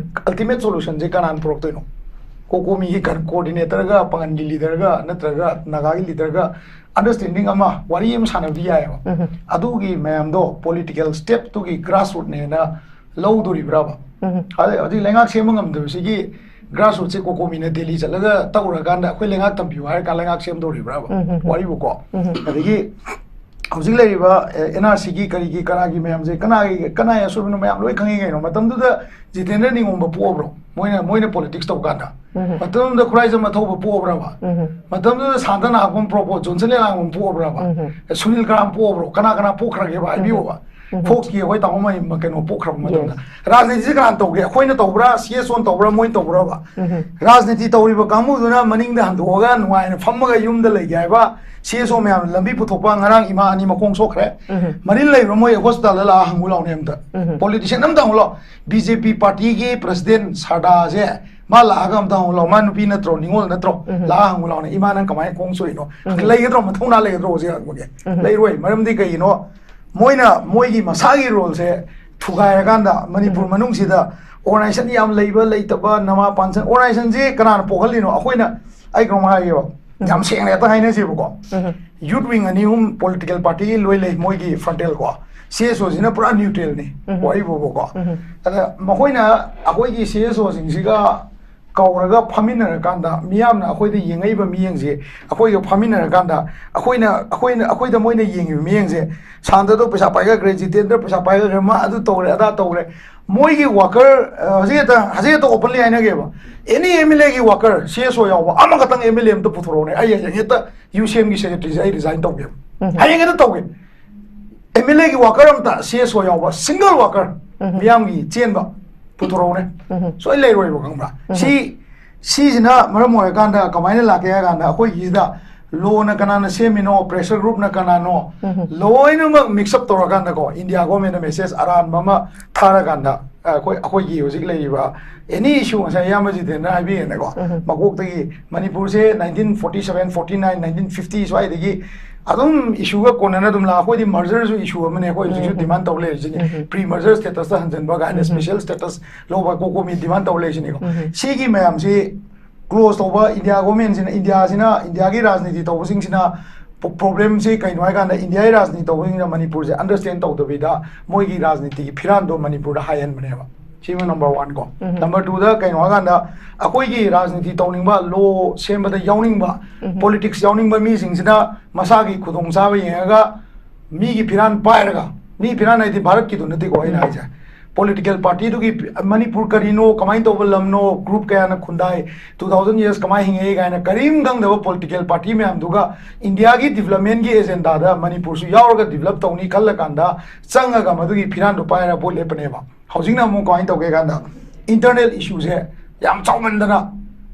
Ultimate solutionꯁꯦ ꯀꯅꯥꯅ ꯄꯨꯔꯛꯇꯣꯏꯅꯣ? ꯀꯣꯀꯣꯃꯤꯒꯤ ꯀꯟ-, coordinatorꯒ ꯄꯥꯉꯜꯒꯤ leaderꯒ ꯅꯠꯇ꯭ꯔꯒ ꯅꯥꯒꯥꯒꯤ leaderꯒ understanding ꯑꯃ, ꯋꯥꯔꯤ ꯑꯃ ꯁꯥꯟꯅꯕꯗꯤ ꯌꯥꯏꯑꯕ꯫ ꯑꯗꯨꯒꯤ ꯃꯌꯥꯝꯗꯣ political stepꯇꯨꯒꯤ grassrootꯅꯦꯅ ꯂꯧꯗꯣꯔꯤꯕ꯭ꯔꯥꯕ? ꯑꯗꯩ ꯍꯧꯖꯤꯛ ꯂꯩꯉꯥꯛ ꯁꯦꯝꯕ ꯉꯝꯗꯕꯁꯤꯒꯤ grassrootꯁꯦ ꯀꯣꯀꯣꯃꯤꯅ ꯗꯦꯜꯂꯤ ꯆꯠꯂꯒ ꯇꯧꯔꯀꯥꯟꯗ ꯑꯩꯈꯣꯏ ꯂꯩꯉꯥꯛ ꯇꯝꯕꯤꯌꯨ ꯍꯥꯏꯔꯀꯥꯟꯗ ꯂꯩꯉꯥꯛ ꯁꯦꯝꯗꯧꯔꯤꯕ꯭ꯔꯥꯕ? ꯋꯥꯔꯤꯕꯨꯀꯣ꯫ ꯑꯗꯒꯤ ꯍꯧꯖꯤꯛ ꯂꯩꯔꯤꯕ, ꯑꯦ, NRCꯒꯤ ꯀꯔꯤꯒꯤ ꯀꯅꯥꯒꯤ ꯃꯌꯥꯝꯁꯦ ꯀꯅꯥꯒꯤ, ꯀꯅꯥꯒꯤ ꯑꯁꯣꯏꯕꯅꯣ ꯃꯌꯥꯝ ꯂꯣꯏ ꯈꯪꯉꯤ ꯀꯩꯅꯣ꯫ ꯃꯇꯝꯗꯨꯗ ꯖꯤꯇꯦꯟꯗ꯭ꯔ ꯅꯤꯉꯣꯝꯕ ꯄꯣꯛꯑꯕ꯭ꯔꯣ? ꯃꯣꯏꯅ, ꯃꯣꯏꯅ politics ꯇꯧꯀꯥꯟꯗ꯫ ꯃꯇꯝꯗꯨꯗ ꯈꯨꯔꯥꯏꯖꯝ ꯑꯊꯧꯕ ꯄꯣꯛꯑꯕ꯭ꯔꯕ? ꯃꯇꯝꯗꯨꯗ ꯁꯥꯟꯇ ꯅꯥꯒꯣꯝ ꯄꯣꯛꯑꯕ꯭ꯔꯣ? ꯖꯣꯟꯁꯟ ꯂꯩꯉꯥꯝꯕꯝ ꯄꯣꯛꯑꯕ꯭ꯔꯕ? ꯑꯦ, ꯁꯨꯅꯤꯜ ꯀꯔꯥꯝ ꯄꯣꯛꯑꯕ꯭ꯔꯣ? ꯀꯅꯥ ꯀꯅꯥ ꯄꯣꯛꯈ꯭ꯔꯒꯦꯕ? ꯍꯥꯏꯕꯤꯌꯣꯕ꯫ Folksꯀꯤ ꯑꯩꯈꯣꯏ ꯇꯥꯃꯣ ꯃꯍꯤꯝ ꯀꯩꯅꯣ ꯄꯣꯛꯈ꯭ꯔꯕ ꯃꯇꯝꯗ꯫ Yes. ꯔꯥꯖꯅꯤꯇꯤꯁꯦ ꯀꯅꯥꯅ ꯇꯧꯒꯦ? ꯑꯩꯈꯣꯏꯅ ꯇꯧꯕ꯭ꯔꯥ? CSOꯅ ꯇꯧꯕ꯭ꯔꯥ? ꯃꯣꯏꯅ ꯇꯧꯕ꯭ꯔꯕ? ꯔꯥꯖꯅꯤꯇꯤ ꯇꯧꯔꯤꯕ ꯀꯥꯡꯕꯨꯗꯨꯅ ꯃꯅꯤꯡꯗ ꯍꯟꯗꯣꯛꯑꯒ ꯅꯨꯡꯉꯥꯏꯅ ꯐꯝꯃꯒ ꯌꯨꯝꯗ ꯂꯩꯒꯦ ꯍꯥꯏꯕ CSO ꯃꯌꯥꯝꯅ ꯂꯝꯕꯤ ꯄꯨꯊꯣꯛꯄ, ꯉꯔꯥꯡ ꯏꯃꯥ ꯑꯅꯤ ꯃꯈꯣꯡ ꯁꯣꯛꯈ꯭ꯔꯦ꯫ ꯃꯔꯤꯜ ꯂꯩꯕ꯭ꯔꯥ? ꯃꯣꯏ hospitalꯗ ꯂꯥꯛꯑ ꯍꯪꯉꯨ ꯂꯥꯎꯅꯦ ꯑꯝꯇ꯫ Politician ꯑꯝꯇ ꯍꯪꯉꯨ ꯂꯥꯎ꯫ BJP partyꯒꯤ president ꯁꯔꯗꯥꯁꯦ ꯃꯥ ꯂꯥꯛꯑꯒ ꯑꯝꯇ ꯍꯪꯉꯨ ꯂꯥꯎ꯫ ꯃꯥ ꯅꯨꯄꯤ ꯅꯠꯇ꯭ꯔꯣ? ꯅꯤꯉꯣꯜ ꯅꯠꯇ꯭ꯔꯣ? ꯂꯥꯛꯑ ꯍꯪꯉꯨ ꯂꯥꯎꯅꯦ꯫ ꯏꯃꯥ ꯅꯪ ꯀꯃꯥꯏꯅ ꯈꯣꯡ ꯁꯣꯛꯏꯅꯣ? ꯂꯩꯒꯗ꯭ꯔꯣ? ꯃꯊꯧꯅꯥ ꯂꯩꯒꯗ꯭ꯔꯣ ꯍꯧꯖꯤꯛ ꯍꯪꯕꯒꯤ? ꯂꯩꯔꯣꯏ꯫ ꯃꯔꯝꯗꯤ ꯀꯩꯒꯤꯅꯣ? ꯃꯣꯏꯅ ꯃꯣꯏꯒꯤ ꯃꯁꯥꯒꯤ roleꯁꯦ ꯊꯨꯒꯥꯏꯔꯀꯥꯟꯗ ꯃꯅꯤꯄꯨꯔ ꯃꯅꯨꯡꯁꯤꯗ organization ꯌꯥꯝ ꯂꯩꯕ ꯂꯩꯇꯕ, ꯅꯃꯥ ꯄꯥꯟꯁꯟ, organizationꯁꯦ ꯀꯅꯥꯅ ꯄꯣꯛꯍꯜꯂꯤꯅꯣ? ꯑꯩꯈꯣꯏꯅ, ꯑꯩ ꯀꯩꯅꯣꯝ ꯍꯥꯏꯒꯦꯕ, ꯌꯥꯝ ꯁꯦꯡꯅ ꯍꯦꯛꯇ ꯍꯥꯏꯅꯁꯦꯕꯀꯣ꯫ Youth wing ꯑꯅꯤ ꯑꯍꯨꯝ political party ꯂꯣꯏ ꯂꯩ, ꯃꯣꯏꯒꯤ frontal ꯀꯣ꯫ CSOꯁꯤꯅ ꯄꯨꯔꯥ neutralꯅꯤ, ꯋꯥꯔꯤ ꯐꯥꯎꯕꯀꯣ꯫ ꯑꯗ ꯃꯈꯣꯏꯅ ꯑꯩꯈꯣꯏꯒꯤ CSOꯁꯤꯡꯁꯤꯒ ꯀꯧꯔꯒ ꯐꯝꯃꯤꯟꯅꯔꯀꯥꯟꯗ, ꯃꯤꯌꯥꯝꯅ ꯑꯩꯈꯣꯏꯗ ꯌꯦꯡꯉꯛꯏꯕ ꯃꯤꯌꯦꯡꯁꯦ, ꯑꯩꯈꯣꯏꯒ ꯐꯝꯃꯤꯟꯅꯔꯀꯥꯟꯗ ꯑꯩꯈꯣꯏꯅ ꯑꯩꯈꯣꯏꯅ ꯑꯩꯈꯣꯏꯗ ꯃꯣꯏꯅ ꯌꯦꯡꯉꯤꯕ ꯃꯤꯌꯦꯡꯁꯦ, ꯁꯥꯟꯇꯗꯣ ꯄꯩꯁꯥ ꯄꯥꯏꯈꯠꯈ꯭ꯔꯦ, ꯖꯤꯇꯦꯟꯗ꯭ꯔ ꯄꯩꯁꯥ ꯄꯥꯏꯈꯠꯈ꯭ꯔꯦ, ꯃꯥ ꯑꯗꯨ ꯇꯧꯔꯦ, ꯑꯗꯥ ꯇꯧꯔꯦ, ꯃꯣꯏꯒꯤ ꯋꯥꯀꯔ ꯍꯧꯖꯤꯛ ꯍꯦꯛꯇ ꯍꯧꯖꯤꯛ ꯍꯦꯛꯇ ꯑꯣꯄꯟꯂꯤ ꯍꯥꯏꯅꯒꯦꯕ, ꯑꯦꯅꯤ ꯑꯦꯝ ꯑꯦꯜ ꯑꯦꯒꯤ ꯋꯥꯀꯔ ꯁꯤ ꯑꯦꯁ ꯑꯣ ꯌꯥꯎꯕ ꯑꯃꯈꯛꯇꯪ ꯑꯦꯝ ꯑꯦꯜ ꯑꯦ ꯑꯝꯇ ꯄꯨꯊꯣꯔꯛꯎꯅꯦ, ꯑꯩ ꯍꯌꯦꯡ ꯍꯦꯛꯇ ꯌꯨ ꯁꯤ ꯑꯦꯝꯒꯤ ꯁꯦꯀ꯭ꯔꯦꯇꯔꯤꯁꯦ ꯑꯩ ꯔꯤꯖꯥꯏꯟ ꯇꯧꯒꯦꯕ, ꯍꯌꯦꯡ ꯍꯦꯛꯇ ꯇꯧꯒꯦ꯫ ꯑꯦꯝ ꯑꯦꯜ ꯑꯦꯒꯤ ꯋꯥꯀꯔ ꯑꯝꯇ ꯁꯤ ꯑꯦꯁ ꯑꯣ ꯌꯥꯎꯕ ꯁꯤꯡꯒꯜ ꯋꯥꯀꯔ ꯃꯤꯌꯥꯝꯒꯤ ꯆꯦꯟꯕ ꯄꯨꯊꯣꯔꯛꯎꯅꯦ꯫ ꯁꯣꯏ ꯂꯩꯔꯣꯏꯕ, ꯈꯪꯕ꯭ꯔꯥ? ꯁꯤ ꯁꯤꯁꯤꯅ ꯃꯔꯝ ꯑꯣꯏꯔꯀꯥꯟꯗ ꯀꯃꯥꯏꯅ ꯂꯥꯛꯀꯦ ꯍꯥꯏ ꯀꯥꯟꯗ, ꯑꯩꯈꯣꯏꯒꯤꯁꯤꯗ ꯂꯣꯅ ꯀꯅꯥꯅ ꯁꯦꯝꯃꯤꯅꯣ, ꯄ꯭ꯔꯦꯁꯔ ꯒ꯭ꯔꯨꯞꯅ ꯀꯅꯥꯅꯣ, ꯂꯣꯏꯅꯃꯛ ꯃꯤꯛꯁ ꯑꯞ ꯇꯧꯔꯀꯥꯟꯗꯀꯣ, ꯏꯟꯗꯤꯌꯥ ꯒꯣꯔꯃꯦꯟꯗ ꯃꯦꯁꯦꯖ ꯑꯔꯥꯟꯕ ꯑꯃ ꯊꯥꯔꯀꯥꯟꯗ, ꯑꯩꯈꯣꯏ ꯑꯩꯈꯣꯏꯒꯤ ꯍꯧꯖꯤꯛ ꯂꯩꯔꯤꯕ ꯑꯦꯅꯤ ꯏꯁꯨ, ꯉꯁꯥꯏ ꯏꯌꯥꯝꯕ ꯖꯤꯇꯦꯟꯗ꯭ꯔꯅ ꯍꯥꯏꯕꯤꯔꯦꯅꯀꯣ, ꯃꯀꯣꯛꯇꯒꯤ ꯃꯅꯤꯄꯨꯔꯁꯦ nineteen forty seven, forty nine, nineteen fifty ꯁ꯭ꯋꯥꯏꯗꯒꯤ ꯑꯗꯨꯝ ꯏꯁꯨꯒ ꯀꯣꯟꯅꯅ ꯑꯗꯨꯝ ꯂꯥꯛ, ꯑꯩꯈꯣꯏꯗꯤ ꯃꯔꯖꯔꯁꯨ ꯏꯁꯨ ꯑꯃꯅꯦ, ꯑꯩꯈꯣꯏ ꯍꯧꯖꯤꯛꯁꯨ ꯗꯤꯃꯥꯟ ꯇꯧ ꯂꯩꯔꯤꯁꯤꯅꯤ꯫ ꯄ꯭ꯔꯤ ꯃꯔꯖꯔ ꯁ꯭ꯇꯦꯇꯁꯇ ꯍꯟꯖꯤꯟꯕ ꯀꯥꯏꯅ, ꯁ꯭ꯄꯦꯁꯦꯜ ꯁ꯭ꯇꯦꯇꯁ ꯂꯧꯕ, ꯀꯣꯀꯣꯃꯤ ꯗꯤꯃꯥꯟ ꯇꯧ ꯂꯩꯔꯤꯁꯤꯅꯤꯀꯣ꯫ ꯁꯤꯒꯤ ꯃꯌꯥꯝꯁꯤ ꯀ꯭ꯂꯣꯖ ꯇꯧꯕ, ꯏꯟꯗꯤꯌꯥ ꯒꯣꯔꯃꯦꯟꯁꯤꯅ, ꯏꯟꯗꯤꯌꯥꯁꯤꯅ, ꯏꯟꯗꯤꯌꯥꯒꯤ ꯔꯥꯖꯅꯤꯇꯤ ꯇꯧꯕꯁꯤꯡꯁꯤꯅ ꯄ꯭ꯔꯣꯕ꯭ꯂꯦꯝꯁꯤ ꯀꯩꯅꯣ ꯍꯥꯏ ꯀꯥꯟꯗ, ꯏꯟꯗꯤꯌꯥꯒꯤ ꯔꯥꯖꯅꯤꯇꯤ ꯇꯧꯕꯁꯤꯡꯁꯤꯅ ꯃꯅꯤꯄꯨꯔꯁꯦ ꯑꯟꯗꯔꯁ꯭ꯇꯦꯟ ꯇꯧꯗꯕꯤꯗ ꯃꯣꯏꯒꯤ ꯔꯥꯖꯅꯤꯇꯤꯒꯤ ꯐꯤꯔꯥꯟꯗꯣ ꯃꯅꯤꯄꯨꯔꯗ ꯍꯥꯏꯍꯟꯕꯅꯦꯕ꯫ ꯁꯤꯃ ꯅꯝꯕꯔ ꯋꯥꯟ ꯀꯣ꯫ ꯅꯝꯕꯔ ꯇꯨꯗ ꯀꯩꯅꯣ ꯍꯥꯏ ꯀꯥꯟꯗ, ꯑꯩꯈꯣꯏꯒꯤ ꯔꯥꯖꯅꯤꯇꯤ ꯇꯧꯅꯤꯡꯕ, ꯂꯣ ꯁꯦꯝꯕꯗ ꯌꯥꯎꯅꯤꯡꯕ, ꯄꯣꯂꯤꯇꯤꯛꯁ ꯌꯥꯎꯅꯤꯡꯕ ꯃꯤꯁꯤꯡꯁꯤꯅ ꯃꯁꯥꯒꯤ ꯈꯨꯗꯣꯡꯆꯥꯕ ꯌꯦꯡꯉꯒ ꯃꯤꯒꯤ ꯐꯤꯔꯥꯟ ꯄꯥꯏꯔꯒ, ꯃꯤ ꯐꯤꯔꯥꯟ ꯍꯥꯏꯗꯤ ꯚꯥꯔꯠꯀꯤꯗꯨ ꯅꯠꯇꯦꯀꯣ ꯑꯩꯅ ꯍꯥꯏꯁꯦ, ꯄꯣꯂꯤꯇꯤꯀꯦꯜ ꯄꯥꯔꯇꯤꯗꯨꯒꯤ ꯃꯅꯤꯄꯨꯔ ꯀꯔꯤꯅꯣ, ꯀꯃꯥꯏꯅ ꯇꯧꯕ ꯂꯝꯅꯣ, ꯒ꯭ꯔꯨꯞ ꯀꯌꯥꯅ ꯈꯨꯟꯗꯥꯏ, ꯇꯨ ꯊꯥꯎꯖꯟ ꯌꯔꯁ ꯀꯃꯥꯏꯅ ꯍꯤꯡꯉꯛꯏ ꯀꯥꯏꯅ ꯀꯔꯤꯝ ꯈꯪꯗꯕ ꯄꯣꯂꯤꯇꯤꯀꯦꯜ ꯄꯥꯔꯇꯤ ꯃꯌꯥꯝꯗꯨꯒ ꯏꯟꯗꯤꯌꯥꯒꯤ ꯗꯤꯕ꯭ꯂꯞꯃꯦꯟꯒꯤ ꯑꯦꯖꯦꯟꯗꯥꯗ ꯃꯅꯤꯄꯨꯔꯁꯨ ꯌꯥꯎꯔꯒ ꯗꯤꯕ꯭ꯂꯞ ꯇꯧꯅꯤ ꯈꯜꯂꯀꯥꯟꯗ ꯆꯪꯉꯒ ꯃꯗꯨꯒꯤ ꯐꯤꯔꯥꯟꯗꯨ ꯄꯥꯏꯔꯒ ꯚꯣꯠ ꯂꯦꯞꯄꯅꯦꯕ꯫ ꯍꯧꯖꯤꯛꯅ ꯑꯃꯨꯛ ꯀꯃꯥꯏꯅ ꯇꯧꯒꯦ ꯀꯥꯟꯗ, ꯏꯟꯇꯔꯅꯦꯜ ꯏꯁꯨꯁꯦ ꯌꯥꯝ ꯆꯥꯎꯃꯟꯗꯅ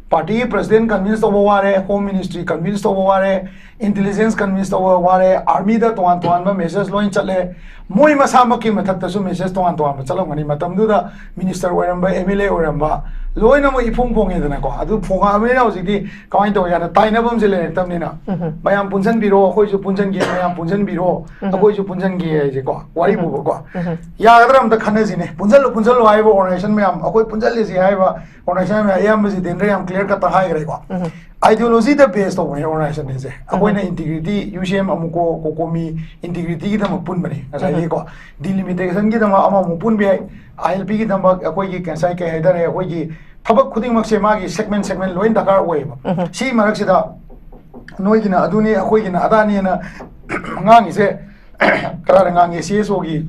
ꯄꯥꯔꯇꯤꯒꯤ ꯄ꯭ꯔꯁꯤꯗꯦꯟ ꯀꯟꯚꯤꯟꯁ ꯇꯧꯕ ꯋꯥꯔꯦ, ꯍꯣꯝ ꯃꯤꯅꯤꯁꯇ꯭ꯔꯤ ꯀꯟꯚꯤꯟꯁ ꯇꯧꯕ ꯋꯥꯔꯦ, ꯏꯟꯇꯦꯂꯤꯖꯦꯟꯁ ꯀꯟꯚꯤꯟꯁ ꯇꯧꯕ ꯋꯥꯔꯦ, ꯑꯥꯔꯃꯤꯗ ꯇꯣꯉꯥꯟ ꯇꯣꯉꯥꯟꯕ ꯃꯦꯁꯦꯖ ꯂꯣꯏ ꯆꯠꯂꯦ, ꯃꯣꯏ ꯃꯁꯥꯃꯛꯀꯤ ꯃꯊꯛꯇꯁꯨ ꯃꯦꯁꯦꯖ ꯇꯣꯉꯥꯟ ꯇꯣꯉꯥꯟꯕ ꯆꯠꯂꯝꯒꯅꯤ꯫ ꯃꯇꯝꯗꯨꯗ ꯃꯤꯅꯤꯁꯇꯔ ꯑꯣꯏꯔꯝꯕ, ꯑꯦꯝ ꯑꯦꯜ ꯑꯦ ꯑꯣꯏꯔꯝꯕ ꯂꯣꯏꯅꯃꯛ ꯏꯐꯣꯡ ꯐꯣꯡꯉꯦꯗꯅꯀꯣ꯫ ꯑꯗꯨ ꯐꯣꯡꯉꯛꯑꯕꯅꯤꯅ ꯍꯧꯖꯤꯛꯇꯤ ꯀꯃꯥꯏꯅ ꯇꯧꯒꯦ ꯍꯥꯏꯅ ꯇꯥꯏꯅꯐꯝꯁꯦ ꯂꯩꯔꯛꯇꯕꯅꯤꯅ, ꯃꯌꯥꯝ ꯄꯨꯟꯁꯤꯟꯕꯤꯔꯣ, ꯑꯩꯈꯣꯏꯁꯨ ꯄꯨꯟꯁꯤꯟꯒꯦ, ꯃꯌꯥꯝ ꯄꯨꯟꯁꯤꯟꯕꯤꯔꯣ, ꯑꯩꯈꯣꯏꯁꯨ ꯄꯨꯟꯁꯤꯟꯒꯦ ꯍꯥꯏꯁꯦꯀꯣ, ꯋꯥꯔꯤ ꯄꯨꯕꯀꯣ꯫ ꯌꯥꯒꯗ꯭ꯔꯥ ꯑꯝꯇ ꯈꯟꯅꯁꯤꯅꯦ꯫ ꯄꯨꯟꯁꯤꯜꯂꯨ, ꯄꯨꯟꯁꯤꯜꯂꯨ ꯍꯥꯏꯕ ꯑꯣꯔꯒꯅꯥꯏꯖꯦꯁꯟ ꯃꯌꯥꯝ, ꯑꯩꯈꯣꯏ ꯄꯨꯟꯁꯤꯜꯂꯤꯁꯤ ꯍꯥꯏꯕ ꯑꯣꯔꯒꯅꯥꯏꯖꯦꯁꯟ ꯃꯌꯥꯝ, ꯑꯌꯥꯝꯕꯁꯤ ꯗꯦꯟꯗ꯭ꯔ ꯌꯥꯝ ꯀ꯭ꯂꯤꯌꯥꯔ ꯀꯠꯇ ꯍꯥꯏꯈ꯭ꯔꯦꯀꯣ꯫ ꯑꯥꯏꯗꯤꯌꯣꯂꯣꯖꯤꯗ ꯕꯦꯁ ꯇꯧꯕꯅꯦ ꯑꯣꯔꯒꯅꯥꯏꯖꯦꯁꯟꯁꯦ꯫ ꯑꯩꯈꯣꯏꯅ ꯏꯟꯇꯤꯒ꯭ꯔꯤꯇꯤ, ꯌꯨ ꯁꯤ ꯑꯦꯝ ꯑꯃꯨꯛꯀꯣ, ꯀꯣꯀꯣꯃꯤ, ꯏꯟꯇꯤꯒ꯭ꯔꯤꯇꯤꯒꯤꯗꯃꯛ ꯄꯨꯟꯕꯅꯦ ꯉꯁꯥꯏꯒꯤꯀꯣ꯫ ꯗꯤꯂꯤꯃꯤꯇꯦꯁꯟꯒꯤꯗꯃꯛ ꯑꯃꯃꯨꯛ ꯄꯨꯟꯕ ꯌꯥꯏ, ꯑꯥꯏ ꯑꯦꯜ ꯄꯤꯒꯤꯗꯃꯛ ꯑꯩꯈꯣꯏꯒꯤ ꯉꯁꯥꯏ ꯀꯩ ꯍꯥꯏꯇꯥꯔꯦ, ꯑꯩꯈꯣꯏꯒꯤ ꯊꯕꯛ ꯈꯨꯗꯤꯡꯃꯛꯁꯦ ꯃꯥꯒꯤ segment segment ꯂꯣꯏ ꯗꯔꯀꯥꯔ ꯑꯣꯏꯌꯦꯕ꯫ ꯁꯤ ꯃꯔꯛꯁꯤꯗ ꯅꯣꯏꯒꯤꯅ ꯑꯗꯨꯅꯤ, ꯑꯩꯈꯣꯏꯒꯤꯅ ꯑꯗꯥꯅꯤꯅ ꯉꯥꯡꯉꯤꯁꯦ ꯀꯗꯥꯏꯗ ꯉꯥꯡꯉꯦ? C S O ꯒꯤ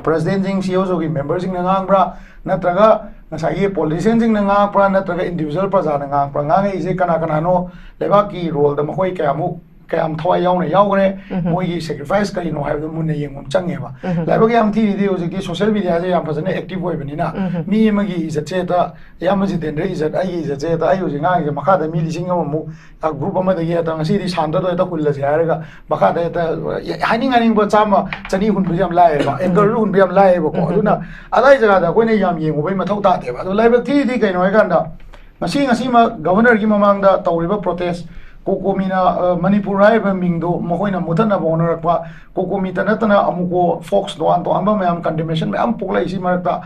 president ꯁꯤꯡ, C S O ꯒꯤ member ꯁꯤꯡꯅ ꯉꯥꯡꯕ꯭ꯔꯥ, ꯅꯠꯇ꯭ꯔꯒ ꯉꯁꯥꯏꯒꯤ politician ꯁꯤꯡꯅ ꯉꯥꯡꯉꯛꯄ꯭ꯔꯥ, ꯅꯠꯇ꯭ꯔꯒ individual ꯄ꯭ꯔꯖꯥꯅ ꯉꯥꯡꯉꯛꯄ꯭ꯔꯥ? ꯉꯥꯡꯉꯛꯏꯁꯦ ꯀꯅꯥ ꯀꯅꯥꯅꯣ? ꯂꯩꯕꯥꯛꯀꯤ role ꯗ ꯃꯈꯣꯏ ꯀꯌꯥꯃꯨꯛ, ꯀꯌꯥꯝ ꯊꯋꯥꯏ ꯌꯥꯎꯅ ꯌꯥꯎꯈ꯭ꯔꯦ, ꯎꯝ꯫ ꯃꯣꯏꯒꯤ sacrifice ꯀꯔꯤꯅꯣ ꯍꯥꯏꯕꯗꯨ ꯃꯨꯟꯅ ꯌꯦꯡꯕ ꯑꯃ ꯆꯪꯉꯦꯕ꯫ ꯎꯝ꯫ ꯂꯥꯏꯕꯛ ꯌꯥꯝ ꯊꯤꯔꯤꯗꯤ ꯍꯧꯖꯤꯛꯇꯤ social media ꯁꯦ ꯌꯥꯝ ꯐꯖꯅ active ꯑꯣꯏꯕꯅꯤꯅ, ꯎꯝ꯫ ꯃꯤ ꯑꯃꯒꯤ ꯏꯖꯠꯁꯦ ꯍꯦꯛꯇ, ꯏꯌꯥꯝꯕ ꯖꯤꯇꯦꯟꯗ꯭ꯔ ꯏꯖꯠ, ꯑꯩꯒꯤ ꯏꯖꯠꯁꯦ ꯍꯦꯛꯇ, ꯑꯩ ꯍꯧꯖꯤꯛ ꯉꯥꯡꯉꯤꯁꯦ ꯃꯈꯥꯗ ꯃꯤ ꯂꯤꯁꯤꯡ ꯑꯃꯃꯨꯛ, ꯑ, group ꯑꯃꯗꯒꯤ ꯍꯦꯛꯇ ꯉꯁꯤꯗꯤ ꯁꯥꯟꯇꯗꯣ ꯍꯦꯛꯇ ꯍꯨꯜꯂꯁꯦ ꯍꯥꯏꯔꯒ ꯃꯈꯥꯗ ꯍꯦꯛꯇ ꯍꯥꯏꯅꯤꯡ ꯍꯥꯏꯅꯤꯡꯕ ꯆꯥꯝꯃ ꯆꯅꯤ ꯍꯨꯟꯕꯁꯦ ꯌꯥꯝ ꯂꯥꯏꯌꯦꯕ, ꯎꯝ꯫ Anchor ꯁꯨ ꯍꯨꯟꯕ ꯌꯥꯝ ꯂꯥꯏꯌꯦꯕꯀꯣ꯫ ꯎꯝ꯫ ꯑꯗꯨꯅ ꯑꯗꯥꯏ ꯖꯒꯥꯗ ꯑꯩꯈꯣꯏꯅ ꯌꯥꯝ ꯌꯦꯡꯉꯨꯕꯩ ꯃꯊꯧ ꯇꯥꯗꯦꯕ꯫ ꯑꯗꯣ ꯂꯥꯏꯕꯛ ꯊꯤꯔꯤꯗꯤ ꯀꯩꯅꯣ ꯍꯥꯏꯀꯥꯟꯗ, ꯉꯁꯤ, ꯉꯁꯤꯃꯛ Governor ꯒꯤ ꯃꯃꯥꯡꯗ ꯇꯧꯔꯤꯕ protest, ꯀꯣꯀꯣꯃꯤꯅ, ꯑ, ꯃꯅꯤꯄꯨꯔ ꯍꯥꯏꯔꯤꯕ ꯃꯤꯡꯗꯣ ꯃꯈꯣꯏꯅ ꯃꯨꯊꯠꯅꯕ ꯍꯣꯠꯅꯔꯛꯄ, ꯀꯣꯀꯣꯃꯤꯇ ꯅꯠꯇꯅ ꯑꯃꯨꯛꯀꯣ Fox, ꯇꯣꯉꯥꯟ ꯇꯣꯉꯥꯟꯕ ꯃꯌꯥꯝ condemnation ꯃꯌꯥꯝ ꯄꯣꯛꯂꯛꯏꯁꯤ ꯃꯔꯛꯇ,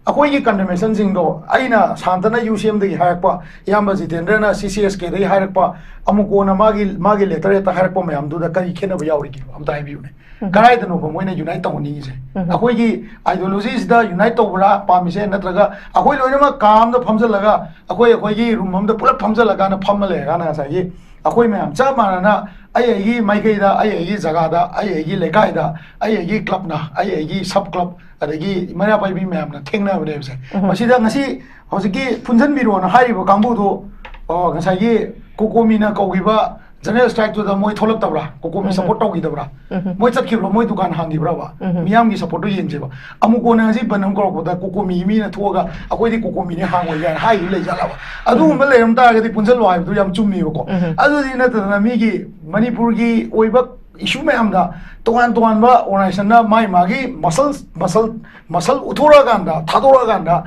ꯑꯩꯈꯣꯏꯒꯤ condemnation ꯁꯤꯡꯗꯣ ꯑꯩꯅ ꯁꯥꯟꯇꯅ U C M ꯗꯒꯤ ꯍꯥꯏꯔꯛꯄ, ꯏꯌꯥꯝꯕ ꯖꯤꯇꯦꯟꯗ꯭ꯔꯅ C C S K ꯗꯒꯤ ꯍꯥꯏꯔꯛꯄ, ꯑꯃꯨꯛ ꯀꯣꯟꯅ ꯃꯥꯒꯤ, ꯃꯥꯒꯤ letter ꯍꯦꯛꯇ ꯍꯥꯏꯔꯛꯄ ꯃꯌꯥꯝꯗꯨꯗ ꯀꯔꯤ ꯈꯦꯠꯅꯕ ꯌꯥꯎꯔꯤꯒꯦ? ꯑꯝꯇ ꯍꯥꯏꯕꯤꯌꯨꯅꯦ꯫ ꯎꯝ꯫ ꯀꯗꯥꯏꯗꯅꯣꯕ ꯃꯣꯏꯅ unite ꯇꯧꯍꯟꯅꯤꯡꯉꯤꯁꯦ? ꯎꯝ꯫ ꯑꯩꯈꯣꯏꯒꯤ ideology ꯁꯤꯗ unite ꯇꯧꯕ꯭ꯔꯥ ꯄꯥꯝꯃꯤꯁꯦ? ꯅꯠꯇ꯭ꯔꯒ ꯑꯩꯈꯣꯏ ꯂꯣꯏꯅꯃꯛ ꯀꯥ ꯑꯃꯗ ꯐꯝꯖꯜꯂꯒ, ꯑꯩꯈꯣꯏ, ꯑꯩꯈꯣꯏꯒꯤ room ꯑꯃꯗ ꯄꯨꯂꯞ ꯐꯝꯖꯜꯂꯀꯥꯟꯗ ꯐꯝꯃ ꯂꯩꯔꯀꯥꯟꯗ ꯉꯁꯥꯏꯒꯤ ꯑꯩꯈꯣꯏ ꯃꯌꯥꯝ ꯆꯞ ꯃꯥꯟꯅꯅ ꯑꯩ ꯑꯩꯒꯤ ꯃꯥꯏꯀꯩꯗ, ꯑꯩ ꯑꯩꯒꯤ ꯖꯒꯥꯗ, ꯑꯩ ꯑꯩꯒꯤ ꯂꯩꯀꯥꯏꯗ, ꯑꯩ ꯑꯩꯒꯤ club ꯅ, ꯑꯩ ꯑꯩꯒꯤ sub club, ꯑꯗꯒꯤ ꯃꯩꯔꯥ ꯄꯥꯏꯕꯤ ꯃꯌꯥꯝꯅ ꯊꯦꯡꯅꯕꯅꯦꯕꯁꯦ꯫ ꯎꯝ꯫ ꯃꯁꯤꯗ ꯉꯁꯤ ꯍꯧꯖꯤꯛꯀꯤ ꯄꯨꯟꯁꯤꯟꯕꯤꯔꯣꯅ ꯍꯥꯏꯔꯤꯕ ꯀꯥꯡꯕꯨꯗꯨ, ꯑ, ꯉꯁꯥꯏꯒꯤ ꯀꯣꯀꯣꯃꯤꯅ ꯀꯧꯈꯤꯕ general strike ꯇꯨꯗ ꯃꯣꯏ ꯊꯣꯛꯂꯛꯇꯕ꯭ꯔꯥ? ꯀꯣꯀꯣꯃꯤ ꯎꯝ꯫ Support ꯇꯧꯈꯤꯗꯕ꯭ꯔꯥ? ꯎꯝ꯫ ꯃꯣꯏ ꯆꯠꯈꯤꯕ꯭ꯔꯥ? ꯃꯣꯏ ꯗꯨꯀꯥꯟ ꯍꯥꯡꯈꯤꯕ꯭ꯔꯕ? ꯎꯝ꯫ ꯃꯤꯌꯥꯝꯒꯤ support ꯇꯨ ꯌꯦꯡꯁꯦꯕ꯫ ꯑꯃꯨꯛ ꯀꯣꯟꯅ ꯉꯁꯤ ꯕꯟ ꯑꯃ ꯀꯧꯔꯛꯄꯗ ꯀꯣꯀꯣꯃꯤ ꯃꯤꯅ ꯊꯣꯛꯑꯒ ꯑꯩꯈꯣꯏꯗꯤ ꯀꯣꯀꯣꯃꯤꯅꯦ ꯍꯥꯡꯉꯣꯏ ꯀꯥꯏꯅ ꯍꯥꯏꯈꯤꯕ ꯂꯩ ꯖꯥꯠꯂꯕ? ꯑꯗꯨꯒꯨꯝꯕ ꯎꯝ꯫ ꯂꯩꯔꯝ ꯇꯥꯔꯒꯗꯤ ꯄꯨꯟꯁꯤꯜꯂꯣ ꯍꯥꯏꯕꯗꯨ ꯌꯥꯝ ꯆꯨꯝꯃꯦꯕꯀꯣ꯫ ꯎꯝ꯫ ꯑꯗꯨꯗꯤ ꯅꯠꯇꯗꯅ ꯃꯤꯒꯤ ꯃꯅꯤꯄꯨꯔꯒꯤ ꯑꯣꯏꯕ issue ꯃꯌꯥꯝꯗ ꯇꯣꯉꯥꯟ ꯇꯣꯉꯥꯟꯕ organization ꯅ ꯃꯥꯒꯤ ꯃꯥꯒꯤ muscle, muscle, muscle ꯎꯠꯊꯣꯔꯛꯑꯀꯥꯟꯗ, ꯊꯥꯗꯣꯔꯛꯑꯀꯥꯟꯗ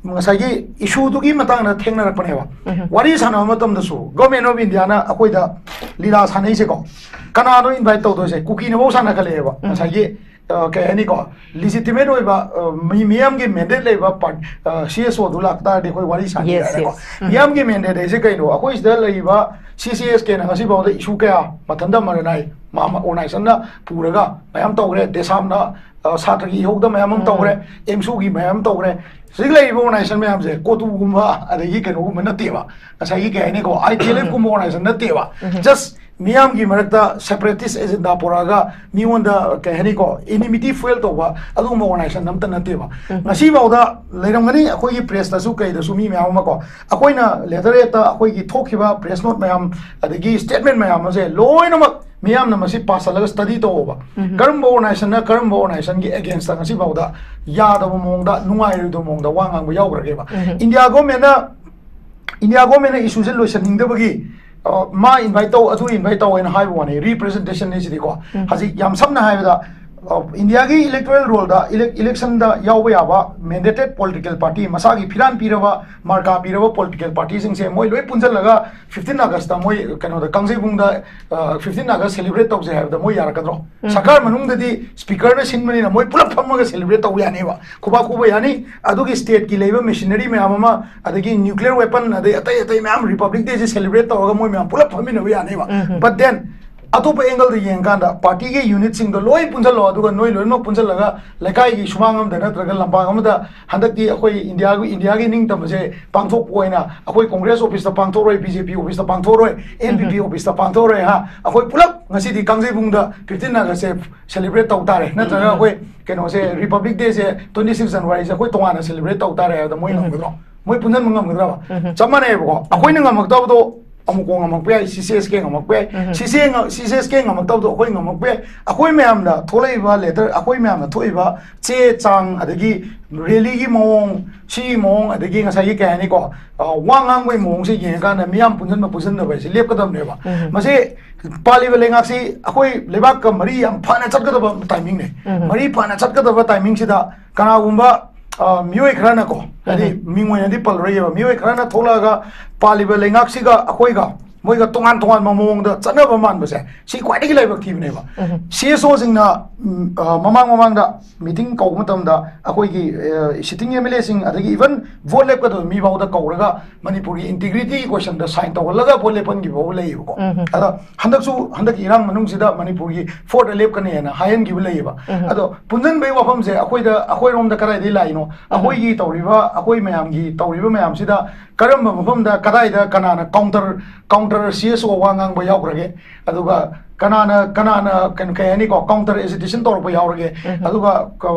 ꯉꯁꯥꯏꯒꯤ issue ꯗꯨꯒꯤ ꯃꯇꯥꯡꯗ ꯊꯦꯡꯅꯔꯛꯄꯅꯦꯕ꯫ ꯎꯝ꯫ ꯋꯥꯔꯤ ꯁꯥꯟꯅꯕ ꯃꯇꯝꯗꯁꯨ Government of India ꯅ ꯑꯩꯈꯣꯏꯗ ꯂꯤꯂꯥ ꯁꯥꯟꯅꯩꯁꯦꯀꯣ, ꯀꯅꯥꯅꯣ invite ꯇꯧꯗꯣꯏꯁꯦ? ꯀꯨꯀꯤꯅꯐꯧ ꯁꯥꯟꯅꯈꯠꯂꯛꯑꯦꯕ꯫ ꯎꯝ꯫ ꯉꯁꯥꯏꯒꯤ ꯑ, ꯀꯩ ꯍꯥꯏꯅꯤꯀꯣ, ꯂꯤꯖꯤꯇꯤꯃꯦꯠ ꯑꯣꯏꯕ, ꯑ, ꯃꯤ, ꯃꯤꯌꯥꯝꯒꯤ ꯃꯦꯟꯗꯦꯠ ꯂꯩꯕ ꯄꯥꯔꯠ-, ꯑ, ꯁꯤ ꯑꯦꯁ ꯑꯣꯗꯨ ꯂꯥꯛꯇꯥꯔꯗꯤ ꯑꯩꯈꯣꯏ ꯋꯥꯔꯤ ꯁꯥꯅꯤ ꯌꯦꯁ, ꯍꯥꯏꯔꯦꯀꯣ꯫ ꯌꯦꯁ꯫ ꯎꯝ꯫ ꯃꯤꯌꯥꯝꯒꯤ ꯃꯦꯟꯗꯦꯠ ꯍꯥꯏꯁꯦ ꯀꯩꯅꯣ? ꯑꯩꯈꯣꯏ ꯁꯤꯗ ꯂꯩꯔꯤꯕ ꯁꯤ ꯁꯤ ꯑꯦꯁ ꯀꯦꯅ ꯉꯁꯤꯐꯥꯎꯗ ꯏꯁꯨ ꯀꯌꯥ ꯃꯊꯟꯇ ꯃꯔꯅꯥꯏ ꯃꯥ-, ꯃꯥ-, ꯑꯣꯔꯒꯅꯥꯏꯖꯦꯁꯟꯅ ꯄꯨꯔꯒ ꯃꯌꯥꯝ ꯇꯧꯈ꯭ꯔꯦ꯫ ꯗꯦꯁꯥꯝꯅ, ꯑ, ꯁꯥꯇ꯭ꯔꯒꯤ ꯏꯍꯧꯗ ꯃꯌꯥꯝ ꯑꯃ ꯎꯝ꯫ ꯇꯧꯈ꯭ꯔꯦ, ꯑꯦꯝꯁꯨꯒꯤ ꯃꯌꯥꯝ ꯑꯃ ꯇꯧꯈ꯭ꯔꯦ꯫ ꯍꯧꯖꯤꯛ ꯂꯩꯔꯤꯕ ꯑꯣꯔꯒꯅꯥꯏꯖꯦꯁꯟ ꯃꯌꯥꯝꯁꯦ ꯀꯣꯇꯨꯒꯨꯝꯕ ꯑꯗꯒꯤ ꯀꯩꯅꯣꯒꯨꯝꯕ ꯅꯠꯇꯦꯕ, ꯉꯁꯥꯏꯒꯤ ꯀꯩ ꯍꯥꯏꯅꯤꯀꯣ, ꯑꯥꯏ ꯇꯤ ꯑꯦꯜ ꯑꯦꯐ ꯀꯨꯝꯕ ꯑꯣꯔꯒꯅꯥꯏꯖꯦꯁꯟ ꯅꯠꯇꯦꯕ꯫ ꯎꯝ꯫ ꯖꯁ ꯃꯤꯌꯥꯝꯒꯤ ꯃꯔꯛꯇ ꯁꯦꯄꯔꯦꯇꯤꯁ ꯑꯦꯖꯦꯟꯗꯥ ꯄꯨꯔꯛꯑꯒ ꯃꯤꯉꯣꯟꯗ, ꯀꯩ ꯍꯥꯏꯅꯤꯀꯣ, ꯏꯅꯤꯃꯤꯇꯤ ꯐꯨꯑꯦꯜ ꯇꯧꯕ ꯑꯗꯨꯒꯨꯝꯕ ꯑꯣꯔꯒꯅꯥꯏꯖꯦꯁꯟ ꯑꯝꯇ ꯅꯠꯇꯦꯕ꯫ ꯎꯝ꯫ ꯉꯁꯤꯐꯥꯎꯗ ꯂꯩꯔꯝꯒꯅꯤ ꯑꯩꯈꯣꯏꯒꯤ ꯄ꯭ꯔꯦꯁꯇꯁꯨ ꯀꯩꯗꯁꯨ ꯃꯤ ꯃꯌꯥꯝ ꯑꯃ ꯀꯣ, ꯑꯩꯈꯣꯏꯅ ꯂꯦꯇꯔ ꯍꯦꯠꯇ ꯑꯩꯈꯣꯏꯒꯤ ꯊꯣꯛꯈꯤꯕ ꯄ꯭ꯔꯦꯁ ꯅꯣꯠ ꯃꯌꯥꯝ, ꯑꯗꯒꯤ ꯁ꯭ꯇꯦꯠꯃꯦꯟ ꯃꯌꯥꯝ ꯑꯁꯦ ꯂꯣꯏꯅꯃꯛ ꯃꯤꯌꯥꯝꯅ ꯃꯁꯤ ꯄꯥꯁꯜꯂꯒ ꯁ꯭ꯇꯗꯤ ꯇꯧꯑꯣꯕ꯫ ꯎꯝ꯫ ꯀꯔꯝꯕ ꯑꯣꯔꯒꯅꯥꯏꯖꯦꯁꯟꯅ ꯀꯔꯝꯕ ꯑꯣꯔꯒꯅꯥꯏꯖꯦꯁꯟꯒꯤ ꯑꯦꯒꯦꯟꯁꯇ ꯉꯁꯤꯐꯥꯎꯗ ꯌꯥꯗꯕ ꯃꯑꯣꯡꯗ, ꯅꯨꯡꯉꯥꯏꯔꯣꯏꯗꯕ ꯃꯑꯣꯡꯗ ꯋꯥ ꯉꯥꯡꯕ ꯌꯥꯎꯈ꯭ꯔꯒꯦꯕ? ꯎꯝ꯫ ꯏꯟꯗꯤꯌꯥ ꯒꯣꯔꯃꯦꯟꯅ, ꯏꯟꯗꯤꯌꯥ ꯒꯣꯔꯃꯦꯟꯅ ꯏꯁꯨꯁꯦ ꯂꯣꯏꯁꯤꯟꯅꯤꯡꯗꯕꯒꯤ, ꯑ, ꯃꯥ ꯏꯟꯚꯥꯏꯠ ꯇꯧ, ꯑꯗꯨ ꯏꯟꯚꯥꯏꯠ ꯇꯧ ꯍꯥꯏꯅ ꯍꯥꯏꯕ ꯋꯥꯅꯤ꯫ ꯔꯤꯄ꯭ꯔꯖꯦꯟꯇꯦꯁꯟꯅꯤ ꯁꯤꯗꯤꯀꯣ꯫ ꯎꯝ꯫ ꯍꯧꯖꯤꯛ ꯌꯥꯝ ꯁꯝꯅ ꯍꯥꯏꯔꯕꯗ, ꯑ, ꯏꯟꯗꯤꯌꯥꯒꯤ ꯏꯂꯦꯛꯇꯣꯔꯦꯜ ꯔꯣꯜꯗ ꯏꯂꯦꯛ-, ꯏꯂꯦꯛꯁꯟꯗ ꯌꯥꯎꯕ ꯌꯥꯕ ꯃꯦꯟꯗꯦꯇꯦꯠ ꯄꯣꯂꯤꯇꯤꯀꯦꯜ ꯄꯥꯔꯇꯤ, ꯃꯁꯥꯒꯤ ꯐꯤꯔꯥꯟ ꯄꯤꯔꯕ, ꯃꯥꯔꯀꯥ ꯄꯤꯔꯕ ꯄꯣꯂꯤꯇꯤꯀꯦꯜ ꯄꯥꯔꯇꯤꯁꯤꯡꯁꯦ ꯃꯣꯏ ꯂꯣꯏ ꯄꯨꯟꯁꯤꯜꯂꯒ ꯐꯤꯐꯇꯤꯟ ꯑꯥꯒꯁꯇ ꯃꯣꯏ ꯀꯩꯅꯣꯗ, ꯀꯥꯡꯖꯩꯕꯨꯡꯗ, ꯑ, ꯐꯤꯐꯇꯤꯟ ꯑꯥꯒꯁ ꯁꯦꯂꯦꯕ꯭ꯔꯦꯠ ꯇꯧꯁꯦ ꯍꯥꯏꯕꯗ ꯃꯣꯏ ꯌꯥꯔꯛꯀꯗ꯭ꯔꯣ? ꯎꯝ꯫ ꯁꯔꯀꯥꯔ ꯃꯅꯨꯡꯗꯗꯤ ꯁ꯭ꯄꯤꯀꯔꯅ ꯁꯤꯟꯕꯅꯤꯅ ꯃꯣꯏ ꯄꯨꯂꯞ ꯐꯝꯃꯒ ꯁꯦꯂꯦꯕ꯭ꯔꯦꯠ ꯇꯧꯕ ꯌꯥꯅꯦꯕ, ꯈꯨꯕꯥꯛ ꯈꯨꯕ ꯌꯥꯅꯤ꯫ ꯑꯗꯨꯒꯤ ꯁ꯭ꯇꯦꯠꯀꯤ ꯂꯩꯕ ꯃꯦꯁꯤꯅꯔꯤ ꯃꯌꯥꯝ ꯑꯃ, ꯑꯗꯒꯤ ꯅ꯭ꯌꯨꯀ꯭ꯂꯤꯌꯔ ꯋꯦꯄꯟ, ꯑꯗꯩ ꯑꯇꯩ ꯑꯇꯩ ꯃꯌꯥꯝ ꯔꯤꯄꯕ꯭ꯂꯤꯛ ꯗꯦꯁꯦ ꯁꯦꯂꯦꯕ꯭ꯔꯦꯠ ꯇꯧꯔꯒ ꯃꯣꯏ ꯃꯌꯥꯝ ꯄꯨꯂꯞ ꯐꯝꯃꯤꯟꯅꯕ ꯌꯥꯅꯦꯕ꯫ ꯎꯝ꯫ But then ꯑꯇꯣꯞꯄ ꯑꯦꯡꯒꯜꯗ ꯌꯦꯡꯀꯥꯟꯗ ꯄꯥꯔꯇꯤꯒꯤ ꯌꯨꯅꯤꯠꯁꯤꯡꯗꯣ ꯂꯣꯏ ꯄꯨꯟꯁꯤꯜꯂꯣ, ꯑꯗꯨꯒ ꯅꯣꯏ ꯂꯣꯏꯅꯃꯛ ꯄꯨꯟꯁꯤꯜꯂꯒ ꯂꯩꯀꯥꯏꯒꯤ ꯁꯨꯃꯥꯡ ꯑꯃꯗ ꯅꯠꯇ꯭ꯔꯒ ꯂꯝꯄꯥꯛ ꯑꯃꯗ ꯍꯟꯗꯛꯇꯤ ꯑꯩꯈꯣꯏ ꯏꯟꯗꯤꯌꯥꯒꯤ, ꯏꯟꯗꯤꯌꯥꯒꯤ ꯅꯤꯡꯇꯝꯕꯁꯦ ꯄꯥꯡꯊꯣꯛꯄ ꯑꯣꯏꯅ ꯑꯩꯈꯣꯏ ꯀꯣꯡꯒ꯭ꯔꯦꯁ ꯑꯣꯐꯤꯁꯇ ꯄꯥꯡꯊꯣꯛꯑꯔꯣꯏ, ꯕꯤ ꯖꯦ ꯄꯤ ꯑꯣꯐꯤꯁꯇ ꯄꯥꯡꯊꯣꯛꯑꯔꯣꯏ, ꯑꯦꯟ ꯄꯤ ꯄꯤ ꯎꯝ꯫ ꯑꯣꯐꯤꯁꯇ ꯄꯥꯡꯊꯣꯛꯑꯔꯣꯏ ꯍꯥ, ꯑꯩꯈꯣꯏ ꯄꯨꯂꯞ ꯉꯁꯤꯗꯤ ꯀꯥꯡꯖꯩꯕꯨꯡꯗ ꯐꯤꯐꯇꯤꯟ ꯑꯥꯒꯁꯁꯦ ꯁꯦꯂꯦꯕ꯭ꯔꯦꯠ ꯇꯧ ꯇꯥꯔꯦ, ꯅꯠꯇ꯭ꯔꯒ ꯎꯝ꯫ ꯑꯩꯈꯣꯏ ꯀꯩꯅꯣꯁꯦ, ꯔꯤꯄꯕ꯭ꯂꯤꯛ ꯗꯦꯁꯦ ꯇ꯭ꯋꯦꯟꯇꯤ ꯁꯤꯛꯁ ꯖꯅꯋꯥꯔꯤꯁꯦ ꯑꯩꯈꯣꯏ ꯇꯣꯉꯥꯟꯅ ꯁꯦꯂꯦꯕ꯭ꯔꯦꯠ ꯇꯧ ꯇꯥꯔꯦ ꯍꯥꯏꯕꯗ ꯃꯣꯏ ꯎꯝ꯫ ꯉꯝꯒꯗ꯭ꯔꯣ? ꯃꯣꯏ ꯄꯨꯟꯁꯤꯟꯕ ꯉꯝꯒꯗ꯭ꯔꯕ? ꯎꯝ꯫ ꯆꯞ ꯃꯥꯟꯅꯩꯕꯀꯣ, ꯑꯩꯈꯣꯏꯅ ꯉꯝꯃꯛꯇꯕꯗꯣ ꯑꯃꯨꯛ ꯀꯣꯡ ꯉꯝꯃꯛꯄ ꯌꯥꯏ, ꯁꯤ ꯁꯤ ꯑꯦꯁ ꯀꯦ ꯉꯝꯃꯛꯄ ꯌꯥꯏ, ꯎꯝ꯫ ꯁꯤ ꯁꯤ ꯑꯦ ꯉ-, ꯁꯤ ꯁꯤ ꯑꯦꯁ ꯀꯦ ꯉꯝꯃꯛꯇꯕꯗꯣ ꯑꯩꯈꯣꯏ ꯉꯝꯃꯛꯄ ꯌꯥꯏ꯫ ꯑꯩꯈꯣꯏ ꯃꯌꯥꯝꯅ ꯊꯣꯛꯂꯛꯏꯕ ꯂꯦꯇꯔ, ꯑꯩꯈꯣꯏ ꯃꯌꯥꯝꯅ ꯊꯣꯛꯏꯕ ꯆꯦ ꯆꯥꯡ, ꯑꯗꯒꯤ ꯔꯦꯂꯤꯒꯤ ꯃꯑꯣꯡ, ꯁꯤꯒꯤ ꯃꯑꯣꯡ, ꯑꯗꯒꯤ ꯉꯁꯥꯏꯒꯤ ꯀꯩ ꯍꯥꯏꯅꯤꯀꯣ, ꯑ, ꯋꯥ ꯉꯥꯡꯕꯒꯤ ꯃꯑꯣꯡꯁꯦ ꯌꯦꯡꯉꯀꯥꯟꯗ ꯃꯤꯌꯥꯝ ꯄꯨꯟꯁꯤꯟꯕ ꯄꯨꯟꯁꯤꯟꯗꯕ ꯍꯥꯏꯁꯦ ꯂꯦꯞꯀꯗꯕꯅꯦꯕ꯫ ꯎꯝ꯫ ꯃꯁꯤ ꯄꯥꯜꯂꯤꯕ ꯂꯩꯉꯥꯛꯁꯤ ꯑꯩꯈꯣꯏ ꯂꯩꯕꯥꯛꯀ ꯃꯔꯤ ꯌꯥꯝ ꯐꯅ ꯆꯠꯀꯗꯕ ꯇꯥꯏꯃꯤꯡꯅꯦ꯫ ꯎꯝ꯫ ꯃꯔꯤ ꯐꯅ ꯆꯠꯀꯗꯕ ꯇꯥꯏꯃꯤꯡꯁꯤꯗ ꯀꯅꯥꯒꯨꯝꯕ, ꯑ, ꯃꯤꯑꯣꯏ ꯈꯔꯅꯀꯣ, ꯍꯥꯏꯗꯤ ꯎꯝ꯫ ꯃꯤꯡ ꯑꯣꯏꯅꯗꯤ ꯄꯜꯂꯔꯣꯏꯒꯦꯕ, ꯃꯤꯑꯣꯏ ꯈꯔꯅ ꯊꯣꯛꯂꯛꯑꯒ ꯄꯥꯜꯂꯤꯕ ꯂꯩꯉꯥꯛꯁꯤꯒ ꯑꯩꯈꯣꯏꯒ ꯃꯣꯏꯒ ꯇꯣꯉꯥꯟ ꯇꯣꯉꯥꯟꯕ ꯃꯑꯣꯡꯗ ꯆꯠꯅꯕ ꯃꯥꯟꯕꯁꯦ, ꯁꯤ ꯈ꯭ꯋꯥꯏꯗꯒꯤ ꯂꯥꯏꯕꯛ ꯊꯤꯕꯅꯦꯕ꯫ ꯁꯤ ꯑꯦꯁ ꯑꯣꯁꯤꯡꯅ ꯃꯃꯥꯡ ꯃꯃꯥꯡꯗ ꯃꯤꯇꯤꯡ ꯀꯧꯕ ꯃꯇꯝꯗ ꯑꯩꯈꯣꯏꯒꯤ ꯁꯤꯇꯤꯡ ꯑꯦꯝ ꯑꯦꯜ ꯑꯦꯁꯤꯡ, ꯑꯗꯒꯤ ꯏꯚꯟ ꯚꯣꯠ ꯂꯦꯞꯀꯗꯕ ꯃꯤ ꯐꯥꯎꯗ ꯀꯧꯔꯒ ꯃꯅꯤꯄꯨꯔꯒꯤ ꯏꯟꯇꯤꯒ꯭ꯔꯤꯇꯤ ꯀꯣꯏꯁꯟꯗ ꯁꯥꯏꯟ ꯇꯧꯍꯜꯂꯒ ꯚꯣꯠ ꯂꯦꯞꯍꯟꯈꯤꯕ ꯐꯥꯎꯕ ꯂꯩꯌꯦꯕꯀꯣ꯫ ꯑꯗꯣ ꯍꯟꯗꯛꯁꯨ, ꯍꯟꯗꯛꯀꯤ ꯏꯔꯥꯡ ꯃꯅꯨꯡꯁꯤꯗ ꯃꯅꯤꯄꯨꯔꯒꯤ ꯐꯣꯔꯠꯇ ꯂꯦꯞꯀꯅꯤꯅ ꯍꯥꯏꯍꯟꯈꯤꯕ ꯂꯩꯌꯦꯕ꯫ ꯑꯗꯣ ꯄꯨꯟꯁꯤꯟꯕꯒꯤ ꯋꯥꯐꯝꯁꯦ ꯑꯩꯈꯣꯏꯗ, ꯑꯩꯈꯣꯏꯔꯣꯝꯗ ꯀꯗꯥꯏꯗꯒꯤ ꯂꯥꯛꯏꯅꯣ? ꯑꯩꯈꯣꯏꯒꯤ ꯇꯧꯔꯤꯕ, ꯑꯩꯈꯣꯏ ꯃꯌꯥꯝꯒꯤ ꯇꯧꯔꯤꯕ ꯃꯌꯥꯝꯁꯤꯗ ꯀꯔꯝꯕ ꯃꯐꯝꯗ ꯀꯗꯥꯏꯗ ꯀꯅꯥꯅ ꯀꯥꯎꯟꯇꯔ, ꯀꯥꯎꯟꯇꯔ ꯁꯤ ꯑꯦꯁ ꯑꯣ ꯋꯥ ꯉꯥꯡꯕ ꯌꯥꯎꯈ꯭ꯔꯒꯦ? ꯑꯗꯨꯒ ꯀꯅꯥꯅ, ꯀꯅꯥꯅ ꯀꯩꯅꯣ, ꯀꯩ ꯍꯥꯏꯅꯤꯀꯣ, ꯀꯥꯎꯟꯇꯔ ꯑꯦꯖꯤꯇꯦꯁꯟ ꯇꯧꯔꯛꯄ ꯌꯥꯎꯔꯒꯦ? ꯑꯗꯨꯒ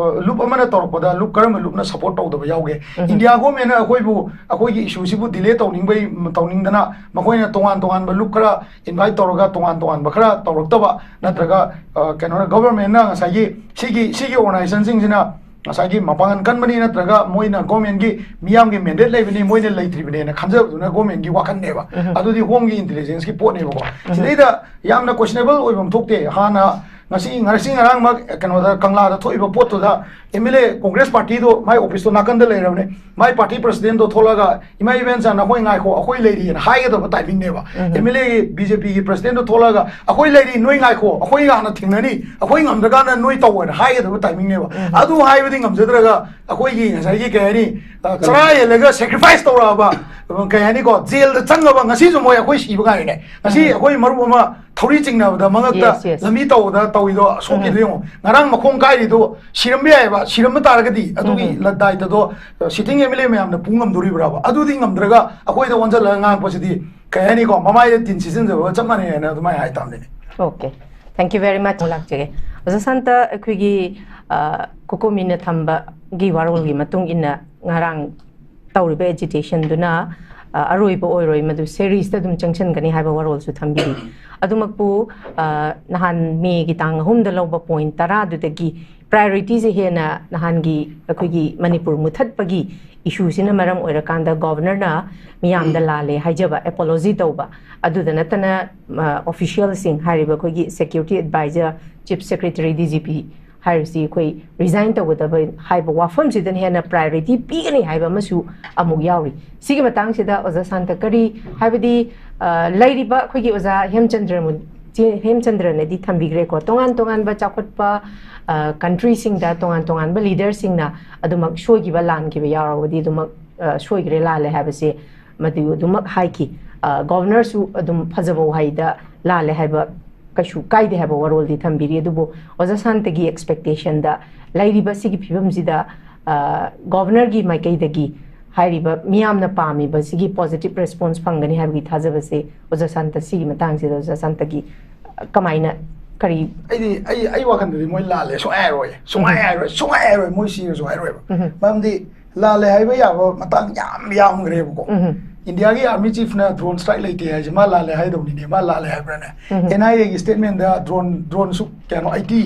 ꯂꯨꯞ ꯑꯃꯅ ꯇꯧꯔꯛꯄꯗ ꯂꯨꯞ ꯀꯔꯝꯕ ꯂꯨꯞꯅ ꯁꯄꯣꯔꯠ ꯇꯧꯗꯕ ꯌꯥꯎꯒꯦ? ꯏꯟꯗꯤꯌꯥ ꯒꯣꯔꯃꯦꯟꯅ ꯑꯩꯈꯣꯏꯕꯨ, ꯑꯩꯈꯣꯏꯒꯤ ꯏꯁꯨꯁꯤꯕꯨ ꯗꯤꯂꯦ ꯇꯧꯅꯤꯡꯕꯩ, ꯇꯧꯅꯤꯡꯗꯅ ꯃꯈꯣꯏꯅ ꯇꯣꯉꯥꯟ ꯇꯣꯉꯥꯟꯕ ꯂꯨꯞ ꯈꯔ ꯏꯟꯚꯥꯏꯠ ꯇꯧꯔꯒ ꯇꯣꯉꯥꯟ ꯇꯣꯉꯥꯟꯕ ꯈꯔ ꯇꯧꯔꯛꯇꯕ, ꯅꯠꯇ꯭ꯔꯒ ꯀꯩꯅꯣꯅ, ꯒꯣꯕꯔꯃꯦꯟꯅ ꯉꯁꯥꯏꯒꯤ ꯁꯤꯒꯤ, ꯁꯤꯒꯤ ꯑꯣꯔꯒꯅꯥꯏꯖꯦꯁꯟꯁꯤꯡꯁꯤꯅ ꯉꯁꯥꯏꯒꯤ ꯃꯄꯥꯡꯒꯜ ꯀꯟꯕꯅꯤ, ꯅꯠꯇ꯭ꯔꯒ ꯃꯣꯏꯅ ꯒꯣꯔꯃꯦꯟꯒꯤ ꯃꯤꯌꯥꯝꯒꯤ ꯃꯦꯟꯗꯦꯠ ꯂꯩꯕꯅꯤ, ꯃꯣꯏꯅ ꯂꯩꯇ꯭ꯔꯤꯕꯅꯦꯅ ꯈꯟꯖꯕꯗꯨꯅ ꯒꯣꯔꯃꯦꯟꯒꯤ ꯋꯥꯈꯜꯅꯦꯕ꯫ ꯑꯗꯨꯗꯤ ꯍꯣꯝꯒꯤ ꯏꯟꯇꯦꯂꯤꯖꯦꯟꯁꯀꯤ ꯄꯣꯠꯅꯦꯕꯀꯣ꯫ ꯁꯤꯗꯩꯗ ꯌꯥꯝꯅ ꯀꯣꯏꯁꯅꯦꯕꯜ ꯑꯣꯏꯕ ꯑꯃ ꯊꯣꯛꯇꯦ꯫ ꯍꯥꯟꯅ ꯉꯁꯤ, ꯉꯁꯤ ꯉꯔꯥꯡꯃꯛ ꯀꯩꯅꯣꯗ, ꯀꯪꯂꯥꯗ ꯊꯣꯛꯏꯕ ꯄꯣꯠꯇꯨꯗ ꯑꯦꯝ ꯑꯦꯜ ꯑꯦ, ꯀꯣꯡꯒ꯭ꯔꯦꯁ ꯄꯥꯔꯇꯤꯗꯣ ꯃꯥꯏ ꯑꯣꯐꯤꯁꯇꯣ ꯅꯥꯀꯟꯗ ꯂꯩꯔꯕꯅꯦ꯫ ꯃꯥꯏ ꯄꯥꯔꯇꯤ ꯄ꯭ꯔꯁꯤꯗꯦꯟꯗꯣ ꯊꯣꯛꯂꯒ, "ꯏꯃꯥ ꯏꯕꯦꯟꯆꯥ, ꯅꯈꯣꯏ ꯉꯥꯏꯈꯣ, ꯑꯩꯈꯣꯏ ꯂꯩꯔꯤꯅ" ꯍꯥꯏꯒꯗꯕ ꯇꯥꯏꯃꯤꯡꯅꯦꯕ꯫ ꯑꯦꯝ ꯑꯦꯜ ꯑꯦꯒꯤ, ꯕꯤ ꯖꯦ ꯄꯤꯒꯤ ꯄ꯭ꯔꯁꯤꯗꯦꯟꯗꯣ ꯊꯣꯛꯂꯒ, "ꯑꯩꯈꯣꯏ ꯂꯩꯔꯤ, ꯅꯣꯏ ꯉꯥꯏꯈꯣ, ꯑꯩꯈꯣꯏꯒ ꯍꯥꯟꯅ ꯊꯦꯡꯅꯅꯤ, ꯑꯩꯈꯣꯏ ꯉꯝꯗ꯭ꯔꯀꯥꯟꯗ ꯅꯣꯏ ꯇꯧꯑꯣꯅ" ꯍꯥꯏꯒꯗꯕ ꯇꯥꯏꯃꯤꯡꯅꯦꯕ꯫ ꯑꯗꯨ ꯍꯥꯏꯕꯗꯤ ꯉꯝꯖꯗ꯭ꯔꯒ, ꯑꯩꯈꯣꯏꯒꯤ ꯉꯁꯥꯏꯒꯤ, ꯀꯩ ꯍꯥꯏꯅꯤ, ꯑ, ꯆꯔꯥ ꯍꯦꯜꯂꯒ ꯁꯦꯀ꯭ꯔꯤꯐꯥꯏꯁ ꯇꯧꯔꯛꯑꯕ, ꯀꯩ ꯍꯥꯏꯅꯤꯀꯣ, ꯖꯦꯜꯗ ꯆꯪꯉꯕ, ꯉꯁꯤꯁꯨ ꯃꯣꯏ ꯑꯩꯈꯣꯏ ꯁꯤꯕ ꯉꯥꯏꯔꯤꯅꯦ꯫ ꯉꯁꯤ ꯑꯩꯈꯣꯏ ꯃꯔꯨꯞ ꯑꯃ ꯊꯧꯔꯤ ꯆꯤꯡꯅꯕꯗ ꯃꯉꯛꯇ, yes, yes, ꯂꯝꯕꯤ ꯇꯧꯕꯗ ꯇꯧꯔꯤꯗꯣ, ꯁꯣꯛꯈꯤꯗꯣ ꯌꯦꯡꯉꯣ꯫ ꯉꯔꯥꯡ ꯃꯈꯣꯡ ꯀꯥꯏꯔꯤꯗꯣ ꯁꯤꯔꯝꯕ ꯌꯥꯏꯑꯕ, ꯁꯤꯔꯝꯕ ꯇꯥꯔꯒꯗꯤ ꯑꯗꯨꯒꯤ ꯂ-, ꯗꯥꯏꯇꯗꯣ, ꯑ, ꯁꯤꯇꯤꯡ ꯑꯦꯝ ꯑꯦꯜ ꯑꯦ ꯃꯌꯥꯝꯅ ꯄꯨ ꯉꯝꯗꯣꯔꯤꯕ꯭ꯔꯥꯕ? ꯑꯗꯨꯗꯤ ꯉꯝꯗ꯭ꯔꯒ ꯑꯩꯈꯣꯏꯗ ꯑꯣꯟꯁꯤꯜꯂꯒ ꯉꯥꯡꯉꯛꯄꯁꯤꯗꯤ, ꯀꯩ ꯍꯥꯏꯅꯤꯀꯣ, ꯃꯃꯥꯏꯗ ꯇꯤꯟ ꯁꯤꯠꯆꯤꯟꯖꯕꯒ ꯆꯞ ꯃꯥꯟꯅꯩ ꯍꯥꯏꯅ ꯑꯗꯨꯃꯥꯏꯅ ꯍꯥꯏ ꯇꯥꯕꯅꯤꯅꯦ꯫ Okay, thank you very much꯫ ꯑꯃꯨꯛ ꯂꯥꯛꯆꯒꯦ꯫ ꯑꯣꯖꯥ ꯁꯥꯟꯇ, ꯑꯩꯈꯣꯏꯒꯤ, ꯑ, ꯀꯣꯀꯣꯃꯤꯅ ꯊꯝꯕꯒꯤ ꯋꯥꯔꯣꯜꯒꯤ ꯃꯇꯨꯡ ꯏꯟꯅ ꯉꯔꯥꯡ ꯇꯧꯔꯤꯕ ꯑꯦꯖꯤꯇꯦꯁꯟꯗꯨꯅ, ꯑ, ꯑꯔꯣꯏꯕ ꯑꯣꯏꯔꯣꯏ, ꯃꯗꯨ ꯁꯦꯔꯤꯁꯇ ꯑꯗꯨꯝ ꯆꯪꯁꯤꯟꯒꯅꯤ ꯍꯥꯏꯕ ꯋꯥꯔꯣꯜꯁꯨ ꯊꯝꯕꯤꯔꯤ꯫ ꯑꯗꯨꯃꯛꯄꯨ, ꯑ, ꯅꯍꯥꯟ ꯃꯦꯒꯤ ꯇꯥꯡ ꯑꯍꯨꯝꯗ ꯂꯧꯕ ꯄꯣꯏꯟꯠ ꯇꯔꯥꯗꯨꯗꯒꯤ ꯄ꯭ꯔꯥꯏꯑꯣꯔꯤꯇꯤꯁꯦ ꯍꯦꯟꯅ ꯅꯍꯥꯟꯒꯤ ꯑꯩꯈꯣꯏꯒꯤ ꯃꯅꯤꯄꯨꯔ ꯃꯨꯊꯠꯄꯒꯤ ꯏꯁꯨꯁꯤꯅ ꯃꯔꯝ ꯑꯣꯏꯔꯀꯥꯟꯗ ꯒꯣꯚꯔꯅꯔꯅ ꯃꯤꯌꯥꯝꯗ ꯂꯥꯜꯂꯦ ꯍꯥꯏꯖꯕ, ꯑꯦꯄꯣꯂꯣꯖꯤ ꯇꯧꯕ, ꯑꯗꯨꯗ ꯅꯠꯇꯅ, ꯑ, ꯑꯣꯐꯤꯁꯤꯌꯦꯜꯁꯤꯡ, ꯍꯥꯏꯔꯤꯕ ꯑꯩꯈꯣꯏꯒꯤ security adviser, chief secretary, D G P, ꯍꯥꯏꯔꯤꯁꯤ ꯑꯩꯈꯣꯏ ꯔꯤꯖꯥꯏꯟ ꯇꯧꯒꯗꯕ ꯍꯥꯏꯕ ꯋꯥꯐꯝꯁꯤꯗꯅ ꯍꯦꯟꯅ ꯄ꯭ꯔꯥꯏꯌꯣꯔꯤꯇꯤ ꯄꯤꯒꯅꯤ ꯍꯥꯏꯕ ꯑꯃꯁꯨ ꯑꯃꯨꯛ ꯌꯥꯎꯔꯤ꯫ ꯁꯤꯒꯤ ꯃꯇꯥꯡꯁꯤꯗ ꯑꯣꯖꯥ ꯁꯥꯟꯇ ꯀꯔꯤ, ꯍꯥꯏꯕꯗꯤ, ꯑ, ꯂꯩꯔꯤꯕ ꯑꯩꯈꯣꯏꯒꯤ ꯑꯣꯖꯥ ꯍꯦꯝꯆꯟꯗ꯭ꯔ ꯃꯨ-, ꯆꯦ ꯍꯦꯝꯆꯟꯗ꯭ꯔꯅꯗꯤ ꯊꯝꯕꯤꯈ꯭ꯔꯦꯀꯣ, ꯇꯣꯉꯥꯟ ꯇꯣꯉꯥꯟꯕ ꯆꯥꯎꯈꯠꯄ, ꯑ, ꯀꯟꯇ꯭ꯔꯤꯁꯤꯡꯗ ꯇꯣꯉꯥꯟ ꯇꯣꯉꯥꯟꯕ ꯂꯤꯗꯔꯁꯤꯡꯅ ꯑꯗꯨꯃꯛ ꯁꯣꯏꯈꯤꯕ ꯂꯥꯟꯈꯤꯕ ꯌꯥꯎꯔꯕꯗꯤ ꯑꯗꯨꯃꯛ, ꯑ, ꯁꯣꯏꯈ꯭ꯔꯦ, ꯂꯥꯜꯂꯦ ꯍꯥꯏꯕꯁꯦ ꯃꯗꯨ ꯑꯗꯨꯃꯛ ꯍꯥꯏꯈꯤ꯫ ꯑ, ꯒꯣꯚꯔꯅꯔꯁꯨ ꯑꯗꯨꯝ ꯐꯖꯕ ꯋꯥꯍꯩꯗ ꯂꯥꯜꯂꯦ ꯍꯥꯏꯕ ꯀꯩꯁꯨ ꯀꯥꯏꯗꯦ ꯍꯥꯏꯕ ꯋꯥꯔꯣꯜꯗꯤ ꯊꯝꯕꯤꯔꯤ꯫ ꯑꯗꯨꯕꯨ ꯑꯣꯖꯥ ꯁꯥꯟꯇꯒꯤ ꯑꯦꯛꯁꯄꯦꯛꯇꯦꯁꯟꯗ ꯂꯩꯔꯤꯕ ꯁꯤꯒꯤ ꯐꯤꯕꯝꯁꯤꯗ, ꯑ, ꯒꯣꯚꯔꯅꯔꯒꯤ ꯃꯥꯏꯀꯩꯗꯒꯤ ꯍꯥꯏꯔꯤꯕ ꯃꯤꯌꯥꯝꯅ ꯄꯥꯝꯃꯤꯕ ꯁꯤꯒꯤ ꯄꯣꯖꯤꯇꯤꯚ ꯔꯦꯁꯄꯣꯟꯁ ꯐꯪꯒꯅꯤ ꯍꯥꯏꯕꯒꯤ ꯊꯥꯖꯕꯁꯦ ꯑꯣꯖꯥ ꯁꯥꯟꯇ, ꯁꯤꯒꯤ ꯃꯇꯥꯡꯁꯤꯗ ꯑꯣꯖꯥ ꯁꯥꯟꯇꯒꯤ, ꯑ, ꯀꯃꯥꯏꯅ, ꯀꯔꯤ? ꯑꯩꯗꯤ, ꯑꯩ, ꯑꯩ ꯋꯥꯈꯜꯗꯗꯤ ꯃꯣꯏ ꯂꯥꯜꯂꯦ ꯁꯨꯡꯍꯥꯏ ꯍꯥꯏꯔꯣꯏ, ꯁꯨꯡꯍꯥꯏ ꯎꯝ꯫ ꯍꯥꯏꯔꯣꯏ, ꯁꯨꯡꯍꯥꯏ ꯍꯥꯏꯔꯣꯏ, ꯃꯣꯏ ꯁꯤꯔꯁꯨ ꯍꯥꯏꯔꯣꯏꯕ꯫ ꯎꯝ꯫ ꯃꯔꯝꯗꯤ ꯂꯥꯜꯂꯦ ꯍꯥꯏꯕ ꯌꯥꯕ ꯃꯇꯥꯡ ꯌꯥꯝ ꯌꯥꯝꯈ꯭ꯔꯦꯕꯀꯣ꯫ ꯎꯝ꯫ ꯏꯟꯗꯤꯌꯥꯒꯤ ꯑꯥꯔꯃꯤ ꯆꯤꯐꯅ ꯗ꯭ꯔꯣꯟ ꯁ꯭ꯇ꯭ꯔꯥꯏꯛ ꯂꯩꯇꯦ ꯍꯥꯏꯁꯦ ꯃꯥ ꯂꯥꯜꯂꯦ ꯍꯥꯏꯗꯧꯅꯤꯅꯦ, ꯃꯥ ꯂꯥꯜꯂꯦ ꯍꯥꯏꯕ꯭ꯔꯥꯅꯦ? ꯎꯝ꯫ ꯑꯦꯟ ꯑꯥꯏ ꯑꯦꯒꯤ ꯁ꯭ꯇꯦꯠꯃꯦꯟꯗ ꯗ꯭ꯔꯣꯟ, ꯗ꯭ꯔꯣꯟꯁꯨ ꯀꯌꯥꯅꯣ, ꯑꯩꯠꯇꯤ,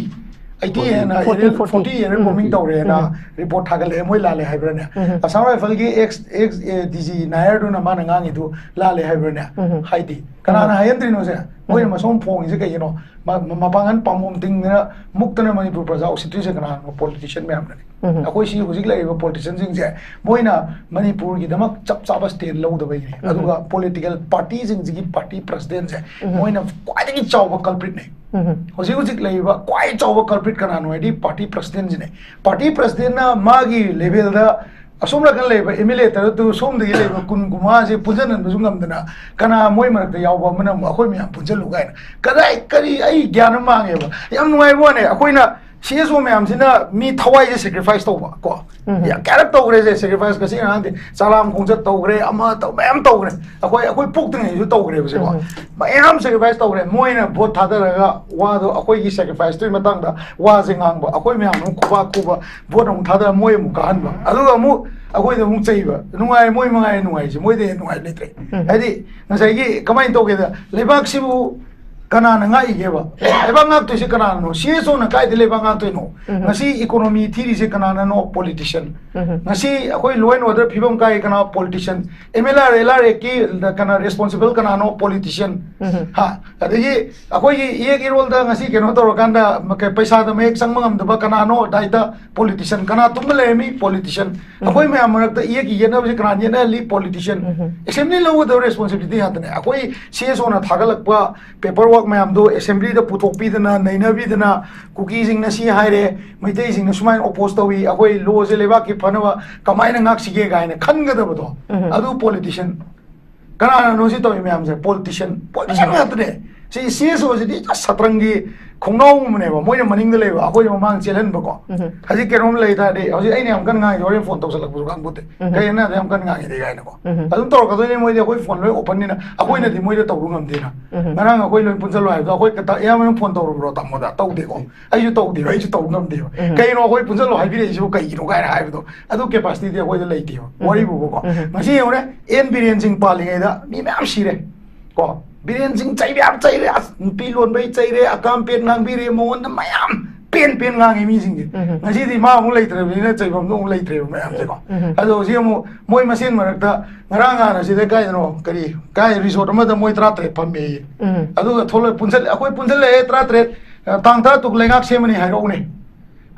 ꯑꯩꯠꯇꯤ ꯐꯣꯔꯇꯤ, ꯍꯦꯟꯅ forty, Ariel, forty. Forty Ariel ꯎꯝ꯫ ꯕꯣꯝꯕꯤꯡ ꯇꯧꯔꯦꯅ ꯎꯝ꯫ ꯔꯤꯄꯣꯔꯠ ꯊꯥꯒꯠꯂꯛꯑꯦ, ꯃꯣꯏ ꯂꯥꯜꯂꯦ ꯍꯥꯏꯕ꯭ꯔꯥꯅꯦ? ꯎꯝ꯫ ꯑꯁꯥꯝ ꯔꯥꯏꯐꯜꯒꯤ ꯑꯦꯛꯁ, ꯑꯦꯛꯁ, ꯑꯦ, ꯗꯤ ꯖꯤ ꯅꯥꯌꯔꯗꯨꯅ ꯃꯥꯅ ꯉꯥꯡꯉꯤꯗꯨ ꯂꯥꯜꯂꯦ ꯍꯥꯏꯕ꯭ꯔꯥꯅꯦ? ꯎꯝ꯫ ꯍꯥꯏꯗꯤ ꯀꯅꯥꯅ ꯎꯝ꯫ ꯍꯥꯏꯍꯟꯗ꯭ꯔꯤꯅꯣꯁꯦ? ꯃꯣꯏꯅ ꯎꯝ꯫ ꯃꯁꯣꯝ ꯐꯣꯡꯉꯤꯁꯦ ꯀꯩꯒꯤꯅꯣ? ꯃ-, ꯃ-, ꯃꯄꯥꯡꯒꯜ ꯄꯥꯝꯕꯣꯝ ꯇꯤꯡꯗꯅ ꯃꯨꯛꯇꯅ ꯃꯅꯤꯄꯨꯔ ꯄ꯭ꯔꯖꯥ ꯎꯁꯤꯠꯇ꯭ꯔꯤꯁꯦ ꯀꯅꯥꯅꯣ? ꯄꯣꯂꯤꯇꯤꯁꯤꯌꯟ ꯃꯌꯥꯝꯅꯅꯦ꯫ ꯎꯝ꯫ ꯑꯩꯈꯣꯏ ꯁꯤ ꯍꯧꯖꯤꯛ ꯂꯩꯔꯤꯕ ꯄꯣꯂꯤꯇꯤꯁꯤꯌꯟꯁꯤꯡꯁꯦ ꯃꯣꯏꯅ ꯃꯅꯤꯄꯨꯔꯒꯤꯗꯃꯛ ꯆꯞ ꯆꯥꯕ ꯁ꯭ꯇꯦꯟ ꯂꯧꯗꯕꯩꯅꯦ꯫ ꯎꯝ꯫ ꯑꯗꯨꯒ ꯄꯣꯂꯤꯇꯤꯀꯦꯜ ꯄꯥꯔꯇꯤꯁꯤꯡꯁꯤꯒꯤ ꯄꯥꯔꯇꯤ ꯄ꯭ꯔꯁꯤꯗꯦꯟꯁꯦ ꯎꯝ꯫ ꯃꯣꯏꯅ ꯈ꯭ꯋꯥꯏꯗꯒꯤ ꯆꯥꯎꯕ ꯀꯜꯄ꯭ꯔꯤꯠꯅꯦ꯫ ꯎꯝ꯫ ꯍꯧꯖꯤꯛ ꯍꯧꯖꯤꯛ ꯂꯩꯔꯤꯕ ꯈ꯭ꯋꯥꯏ ꯆꯥꯎꯕ ꯀꯜꯄ꯭ꯔꯤꯠ ꯀꯅꯥꯅꯣ ꯍꯥꯏꯗꯤ ꯄꯥꯔꯇꯤ ꯄ꯭ꯔꯁꯤꯗꯦꯟꯁꯤꯅꯦ꯫ ꯄꯥꯔꯇꯤ ꯄ꯭ꯔꯁꯤꯗꯦꯟꯅ ꯃꯥꯒꯤ ꯂꯦꯚꯦꯜꯗ ꯑꯁꯣꯝ ꯅꯥꯀꯟ ꯂꯩꯕ ꯑꯦꯝ ꯑꯦꯜ ꯑꯦ ꯇꯔꯨꯛꯇꯨ ꯁꯣꯝꯗꯒꯤ ꯂꯩꯕ ꯀꯨꯟ ꯀꯨꯟꯃꯉꯥꯁꯦ ꯄꯨꯟꯁꯤꯟꯍꯟꯕꯁꯨ ꯉꯝꯗꯅ ꯀꯅꯥ ꯃꯣꯏ ꯃꯔꯛꯇ ꯌꯥꯎꯕ ꯑꯃꯅ ꯑꯃꯨꯛ ꯑꯩꯈꯣꯏ ꯃꯌꯥꯝ ꯄꯨꯟꯁꯤꯜꯂꯨ ꯀꯥꯏꯅ? ꯀꯗꯥꯏ, ꯀꯔꯤ, ꯑꯩ ꯒ꯭ꯌꯥꯟ ꯑꯃ ꯃꯥꯡꯉꯦꯕ꯫ ꯌꯥꯝ ꯅꯨꯡꯉꯥꯏꯕ ꯋꯥꯅꯦ, ꯑꯩꯈꯣꯏꯅ ꯁꯤ ꯑꯦꯁ ꯑꯣ ꯃꯌꯥꯝꯁꯤꯅ ꯃꯤ ꯊꯋꯥꯏꯁꯦ ꯁꯦꯀ꯭ꯔꯤꯐꯥꯏꯁ ꯇꯧꯕ ꯀꯣ꯫ ꯎꯝ꯫ ꯌꯥ-, ꯀꯌꯥꯔꯛ ꯇꯧꯈ꯭ꯔꯦꯁꯦ ꯁꯦꯀ꯭ꯔꯤꯐꯥꯏꯁ? ꯉꯁꯤ ꯉꯔꯥꯡꯗꯤ ꯆꯥꯂꯥꯝ ꯈꯣꯡꯆꯠ ꯇꯧꯈ꯭ꯔꯦ, ꯑꯃ ꯇꯧ-, ꯃꯌꯥꯝ ꯇꯧꯈ꯭ꯔꯦ꯫ ꯑꯩꯈꯣꯏ, ꯑꯩꯈꯣꯏ ꯄꯣꯛꯇ꯭ꯔꯤꯉꯩꯁꯨ ꯇꯧꯈ꯭ꯔꯦꯕꯁꯦꯀꯣ꯫ ꯎꯝ꯫ ꯃꯌꯥꯝ ꯁꯦꯀ꯭ꯔꯤꯐꯥꯏꯁ ꯇꯧꯈ꯭ꯔꯦ꯫ ꯃꯣꯏꯅ ꯚꯣꯠ ꯊꯥꯗꯔꯒ ꯋꯥꯗꯣ, ꯑꯩꯈꯣꯏꯒꯤ ꯁꯦꯀ꯭ꯔꯤꯐꯥꯏꯁꯇꯨꯒꯤ ꯃꯇꯥꯡꯗ ꯋꯥꯁꯦ ꯉꯥꯡꯕ, ꯑꯩꯈꯣꯏ ꯃꯌꯥꯝ ꯑꯃꯨꯛ ꯈꯨꯕꯥꯛ ꯈꯨꯕ, ꯚꯣꯠ ꯑꯃꯨꯛ ꯊꯥꯗꯔ ꯃꯣꯏ ꯑꯃꯨꯛ ꯀꯥꯍꯟꯕ, ꯑꯗꯨꯒ ꯑꯃꯨꯛ ꯑꯩꯈꯣꯏꯗ ꯑꯃꯨꯛ ꯆꯩꯕ꯫ ꯅꯨꯡꯉꯥꯏ, ꯃꯣꯏ ꯃꯉꯥꯏ ꯅꯨꯡꯉꯥꯏꯁꯦ, ꯃꯣꯏꯗꯩ ꯍꯦꯟꯅ ꯅꯨꯡꯉꯥꯏꯕ ꯂꯩꯇ꯭ꯔꯦ꯫ ꯎꯝ꯫ ꯍꯥꯏꯗꯤ ꯉꯁꯥꯏꯒꯤ ꯀꯃꯥꯏꯅ ꯇꯧꯒꯦꯗ, ꯂꯩꯕꯥꯛꯁꯤꯕꯨ ꯀꯅꯥꯅ ꯉꯥꯛꯏꯒꯦꯕ? ꯂꯩꯕꯥꯛ ꯉꯥꯛꯇꯣꯏꯁꯦ ꯀꯅꯥꯅꯅꯣ? ꯁꯤ ꯑꯦꯁ ꯑꯣꯅ ꯀꯥꯏꯗ ꯂꯩꯕꯥꯛ ꯉꯥꯛꯇꯣꯏꯅꯣ? ꯉꯁꯤ ꯏꯀꯣꯅꯣꯃꯤ ꯊꯤꯔꯤꯁꯦ ꯀꯅꯥꯅꯅꯣ? ꯄꯣꯂꯤꯇꯤꯁꯤꯌꯥꯟ꯫ ꯉꯁꯤ ꯑꯩꯈꯣꯏ ꯂꯣ ꯑꯦꯟ ꯑꯣꯔꯗꯔ ꯐꯤꯕꯝ ꯀꯥꯏ ꯀꯅꯥ? Politician. M L R L R ꯑꯦꯛꯀꯤ ꯀꯅꯥ ꯔꯦꯁꯄꯣꯟꯁꯤꯕꯜ ꯀꯅꯥꯅꯣ? ꯄꯣꯂꯤꯇꯤꯁꯤꯌꯥꯟ꯫ ꯍꯥ? ꯑꯗꯒꯤ ꯑꯩꯈꯣꯏꯒꯤ ꯏꯌꯦꯛ ꯏꯔꯣꯜꯗ ꯉꯁꯤ ꯀꯩꯅꯣ ꯇꯧꯔꯀꯥꯟꯗ ꯃ-, ꯀ-, ꯄꯩꯁꯥꯗ ꯃꯌꯦꯛ ꯆꯪꯕ ꯉꯝꯗꯕ ꯀꯅꯥꯅꯣ? ꯗꯥꯏꯇ꯫ ꯄꯣꯂꯤꯇꯤꯁꯤꯌꯥꯟ꯫ ꯀꯅꯥ ꯇꯨꯝꯕ ꯂꯩꯔꯝꯃꯤ? ꯄꯣꯂꯤꯇꯤꯁꯤꯌꯥꯟ꯫ ꯑꯩꯈꯣꯏ ꯃꯌꯥꯝ ꯃꯔꯛꯇ ꯏꯌꯦꯛꯀꯤ ꯌꯦꯠꯅꯕꯁꯦ ꯀꯅꯥꯅ ꯌꯦꯠꯅꯍꯜꯂꯤ? ꯄꯣꯂꯤꯇꯤꯁꯤꯌꯥꯟ꯫ ꯑꯦꯁꯦꯝꯕ꯭ꯂꯤ ꯂꯧꯒꯗꯕ ꯔꯦꯁꯄꯣꯟꯁꯤꯕꯤꯂꯤꯇꯤ ꯉꯥꯛꯇꯅꯦ꯫ ꯑꯩꯈꯣꯏ ꯁꯤ ꯑꯦꯁ ꯑꯣꯅ ꯊꯥꯒꯠꯂꯛꯄ ꯄꯦꯄꯔ ꯋꯥꯔꯛ ꯃꯌꯥꯝꯗꯣ ꯑꯦꯁꯦꯝꯕ꯭ꯂꯤꯗ ꯄꯨꯊꯣꯛꯄꯤꯗꯅ, ꯅꯩꯅꯕꯤꯗꯅ, ꯀꯨꯀꯤꯁꯤꯡꯅ ꯁꯤ ꯍꯥꯏꯔꯦ, ꯃꯩꯇꯩꯁꯤꯡꯅ ꯁꯨꯃꯥꯏꯅ ꯑꯣꯄꯣꯖ ꯇꯧꯏ, ꯑꯩꯈꯣꯏ ꯂꯣꯁꯦ ꯂꯩꯕꯥꯛꯀꯤ ꯐꯅꯕ ꯀꯃꯥꯏꯅ ꯉꯥꯛꯁꯤꯒꯦ ꯀꯥꯏꯅ ꯈꯟꯒꯗꯕꯗꯣ, ꯑꯗꯨ ꯄꯣꯂꯤꯇꯤꯁꯤꯌꯥꯟ꯫ ꯀꯅꯥꯅꯅꯣ ꯁꯤ ꯇꯧꯔꯤ ꯃꯌꯥꯝꯁꯦ? ꯄꯣꯂꯤꯇꯤꯁꯤꯌꯥꯟ꯫ ꯄꯣꯂꯤꯇꯤꯁꯤꯌꯥꯟ ꯉꯥꯛꯇꯅꯦ꯫ ꯁꯤ ꯁꯤ ꯑꯦꯁ ꯑꯣꯁꯤꯗꯤ ꯁꯥꯇ꯭ꯔꯪꯒꯤ ꯈꯣꯡꯅꯥꯎꯒꯨꯝꯕꯅꯦꯕ, ꯃꯣꯏꯅ ꯃꯅꯤꯡꯗ ꯂꯩꯕ, ꯑꯩꯈꯣꯏꯅ ꯃꯃꯥꯡ ꯆꯦꯜꯍꯟꯕꯀꯣ꯫ ꯍꯧꯖꯤꯛ ꯀꯩꯅꯣꯝ ꯂꯩ ꯇꯥꯔꯗꯤ, ꯍꯧꯖꯤꯛ ꯑꯩꯅ ꯌꯥꯝ ꯀꯟꯅ ꯉꯥꯡꯉꯤꯗꯣ ꯍꯣꯔꯦꯟ ꯐꯣꯟ ꯇꯧꯁꯜꯂꯛꯄꯁꯨ ꯈꯪꯄꯣꯠꯇꯦ꯫ ꯀꯩꯅꯣ ꯑꯗ ꯌꯥꯝ ꯀꯟꯅ ꯉꯥꯡꯉꯤꯗꯤ ꯀꯥꯏꯅꯀꯣ꯫ ꯑꯗꯨꯝ ꯇꯧꯔꯛꯀꯗꯣꯏꯅꯦ ꯃꯣꯏꯗꯤ, ꯑꯩꯈꯣꯏ ꯐꯣꯟ ꯂꯣꯏ ꯑꯣꯄꯟꯅꯤꯅ꯫ ꯑꯩꯈꯣꯏꯅꯗꯤ ꯃꯣꯏꯗ ꯇꯧꯕ ꯉꯝꯗꯦꯅ꯫ ꯉꯔꯥꯡ ꯑꯩꯈꯣꯏ ꯂꯣꯏ ꯄꯨꯟꯁꯜꯂꯣ ꯍꯥꯏꯕꯗꯣ, ꯑꯩꯈꯣꯏ ꯀꯇ-, ꯑꯌꯥꯝꯕꯅ ꯐꯣꯟ ꯇꯧꯔꯨꯕ꯭ꯔꯣ ꯇꯥꯃꯣꯗ? ꯇꯧꯗꯦꯀꯣ꯫ ꯑꯩꯁꯨ ꯇꯧꯗꯦꯕ, ꯑꯩꯁꯨ ꯇꯧꯕ ꯉꯝꯗꯦꯕ꯫ ꯀꯩꯅꯣ ꯑꯩꯈꯣꯏ ꯄꯨꯟꯁꯜꯂꯣ ꯍꯥꯏꯕꯤꯔꯛꯏꯁꯤꯕꯨ ꯀꯩꯒꯤꯅꯣ ꯀꯥꯏꯅ ꯍꯥꯏꯕꯗꯣ, ꯑꯗꯨ ꯀꯦꯄꯥꯁꯤꯇꯤꯗꯤ ꯑꯩꯈꯣꯏꯗ ꯂꯩꯇꯦꯕ꯫ ꯋꯥꯔꯤꯕꯨꯕꯀꯣ꯫ ꯉꯁꯤ ꯌꯦꯡꯉꯨꯅꯦ, ꯑꯦꯟ ꯕꯤꯔꯦꯟ ꯁꯤꯡ ꯄꯥꯜꯂꯤꯉꯩꯗ ꯃꯤ ꯃꯌꯥꯝ ꯁꯤꯔꯦ꯫ ꯀꯣ, ꯕꯤꯔꯦꯟ ꯁꯤꯡ ꯆꯩꯕ ꯌꯥꯕ ꯆꯩꯔꯦ, ꯑꯁ, ꯅꯨꯄꯤ ꯂꯣꯟꯕꯩ ꯆꯩꯔꯦ, ꯑꯀꯥꯝ ꯄꯦꯟ ꯉꯥꯡꯕꯤꯔꯦ, ꯃꯉꯣꯟꯗ ꯃꯌꯥꯝ ꯄꯦꯟ ꯄꯦꯟ ꯉꯥꯡꯉꯤ ꯃꯤꯁꯤꯡꯁꯦ꯫ ꯉꯁꯤꯗꯤ ꯃꯥ ꯑꯃꯨꯛ ꯂꯩꯇ꯭ꯔꯕꯅꯤꯅ ꯆꯩꯐꯝꯗꯣ ꯑꯃꯨꯛ ꯂꯩꯇ꯭ꯔꯦꯕ ꯃꯌꯥꯝꯁꯦꯀꯣ꯫ ꯑꯗꯣ ꯍꯧꯖꯤꯛ ꯑꯃꯨꯛ ꯃꯣꯏ ꯃꯁꯦꯟ ꯃꯔꯛꯇ ꯉꯔꯥꯡ ꯅꯍꯥꯟ ꯑꯁꯤꯗ ꯀꯥꯏꯗꯅꯣ, ꯀꯔꯤ, ꯀꯥꯏ ꯔꯤꯁꯣꯔꯠ ꯑꯃꯗ ꯃꯣꯏ ꯇꯔꯥꯇꯔꯦꯠ ꯐꯝꯃꯦꯌꯦ꯫ ꯑꯗꯨꯒ ꯊꯣꯛꯂꯛ-, ꯄꯨꯟꯁꯜ-, ꯑꯩꯈꯣꯏ ꯄꯨꯟꯁꯜꯂꯛꯑꯦ ꯇꯔꯥꯇꯔꯦꯠ, ꯑ, ꯇꯥꯡ ꯇꯔꯥ ꯇꯔꯨꯛ ꯂꯩꯉꯥꯛ ꯁꯦꯝꯃꯅꯤ ꯍꯥꯏꯔꯛꯎꯅꯦ꯫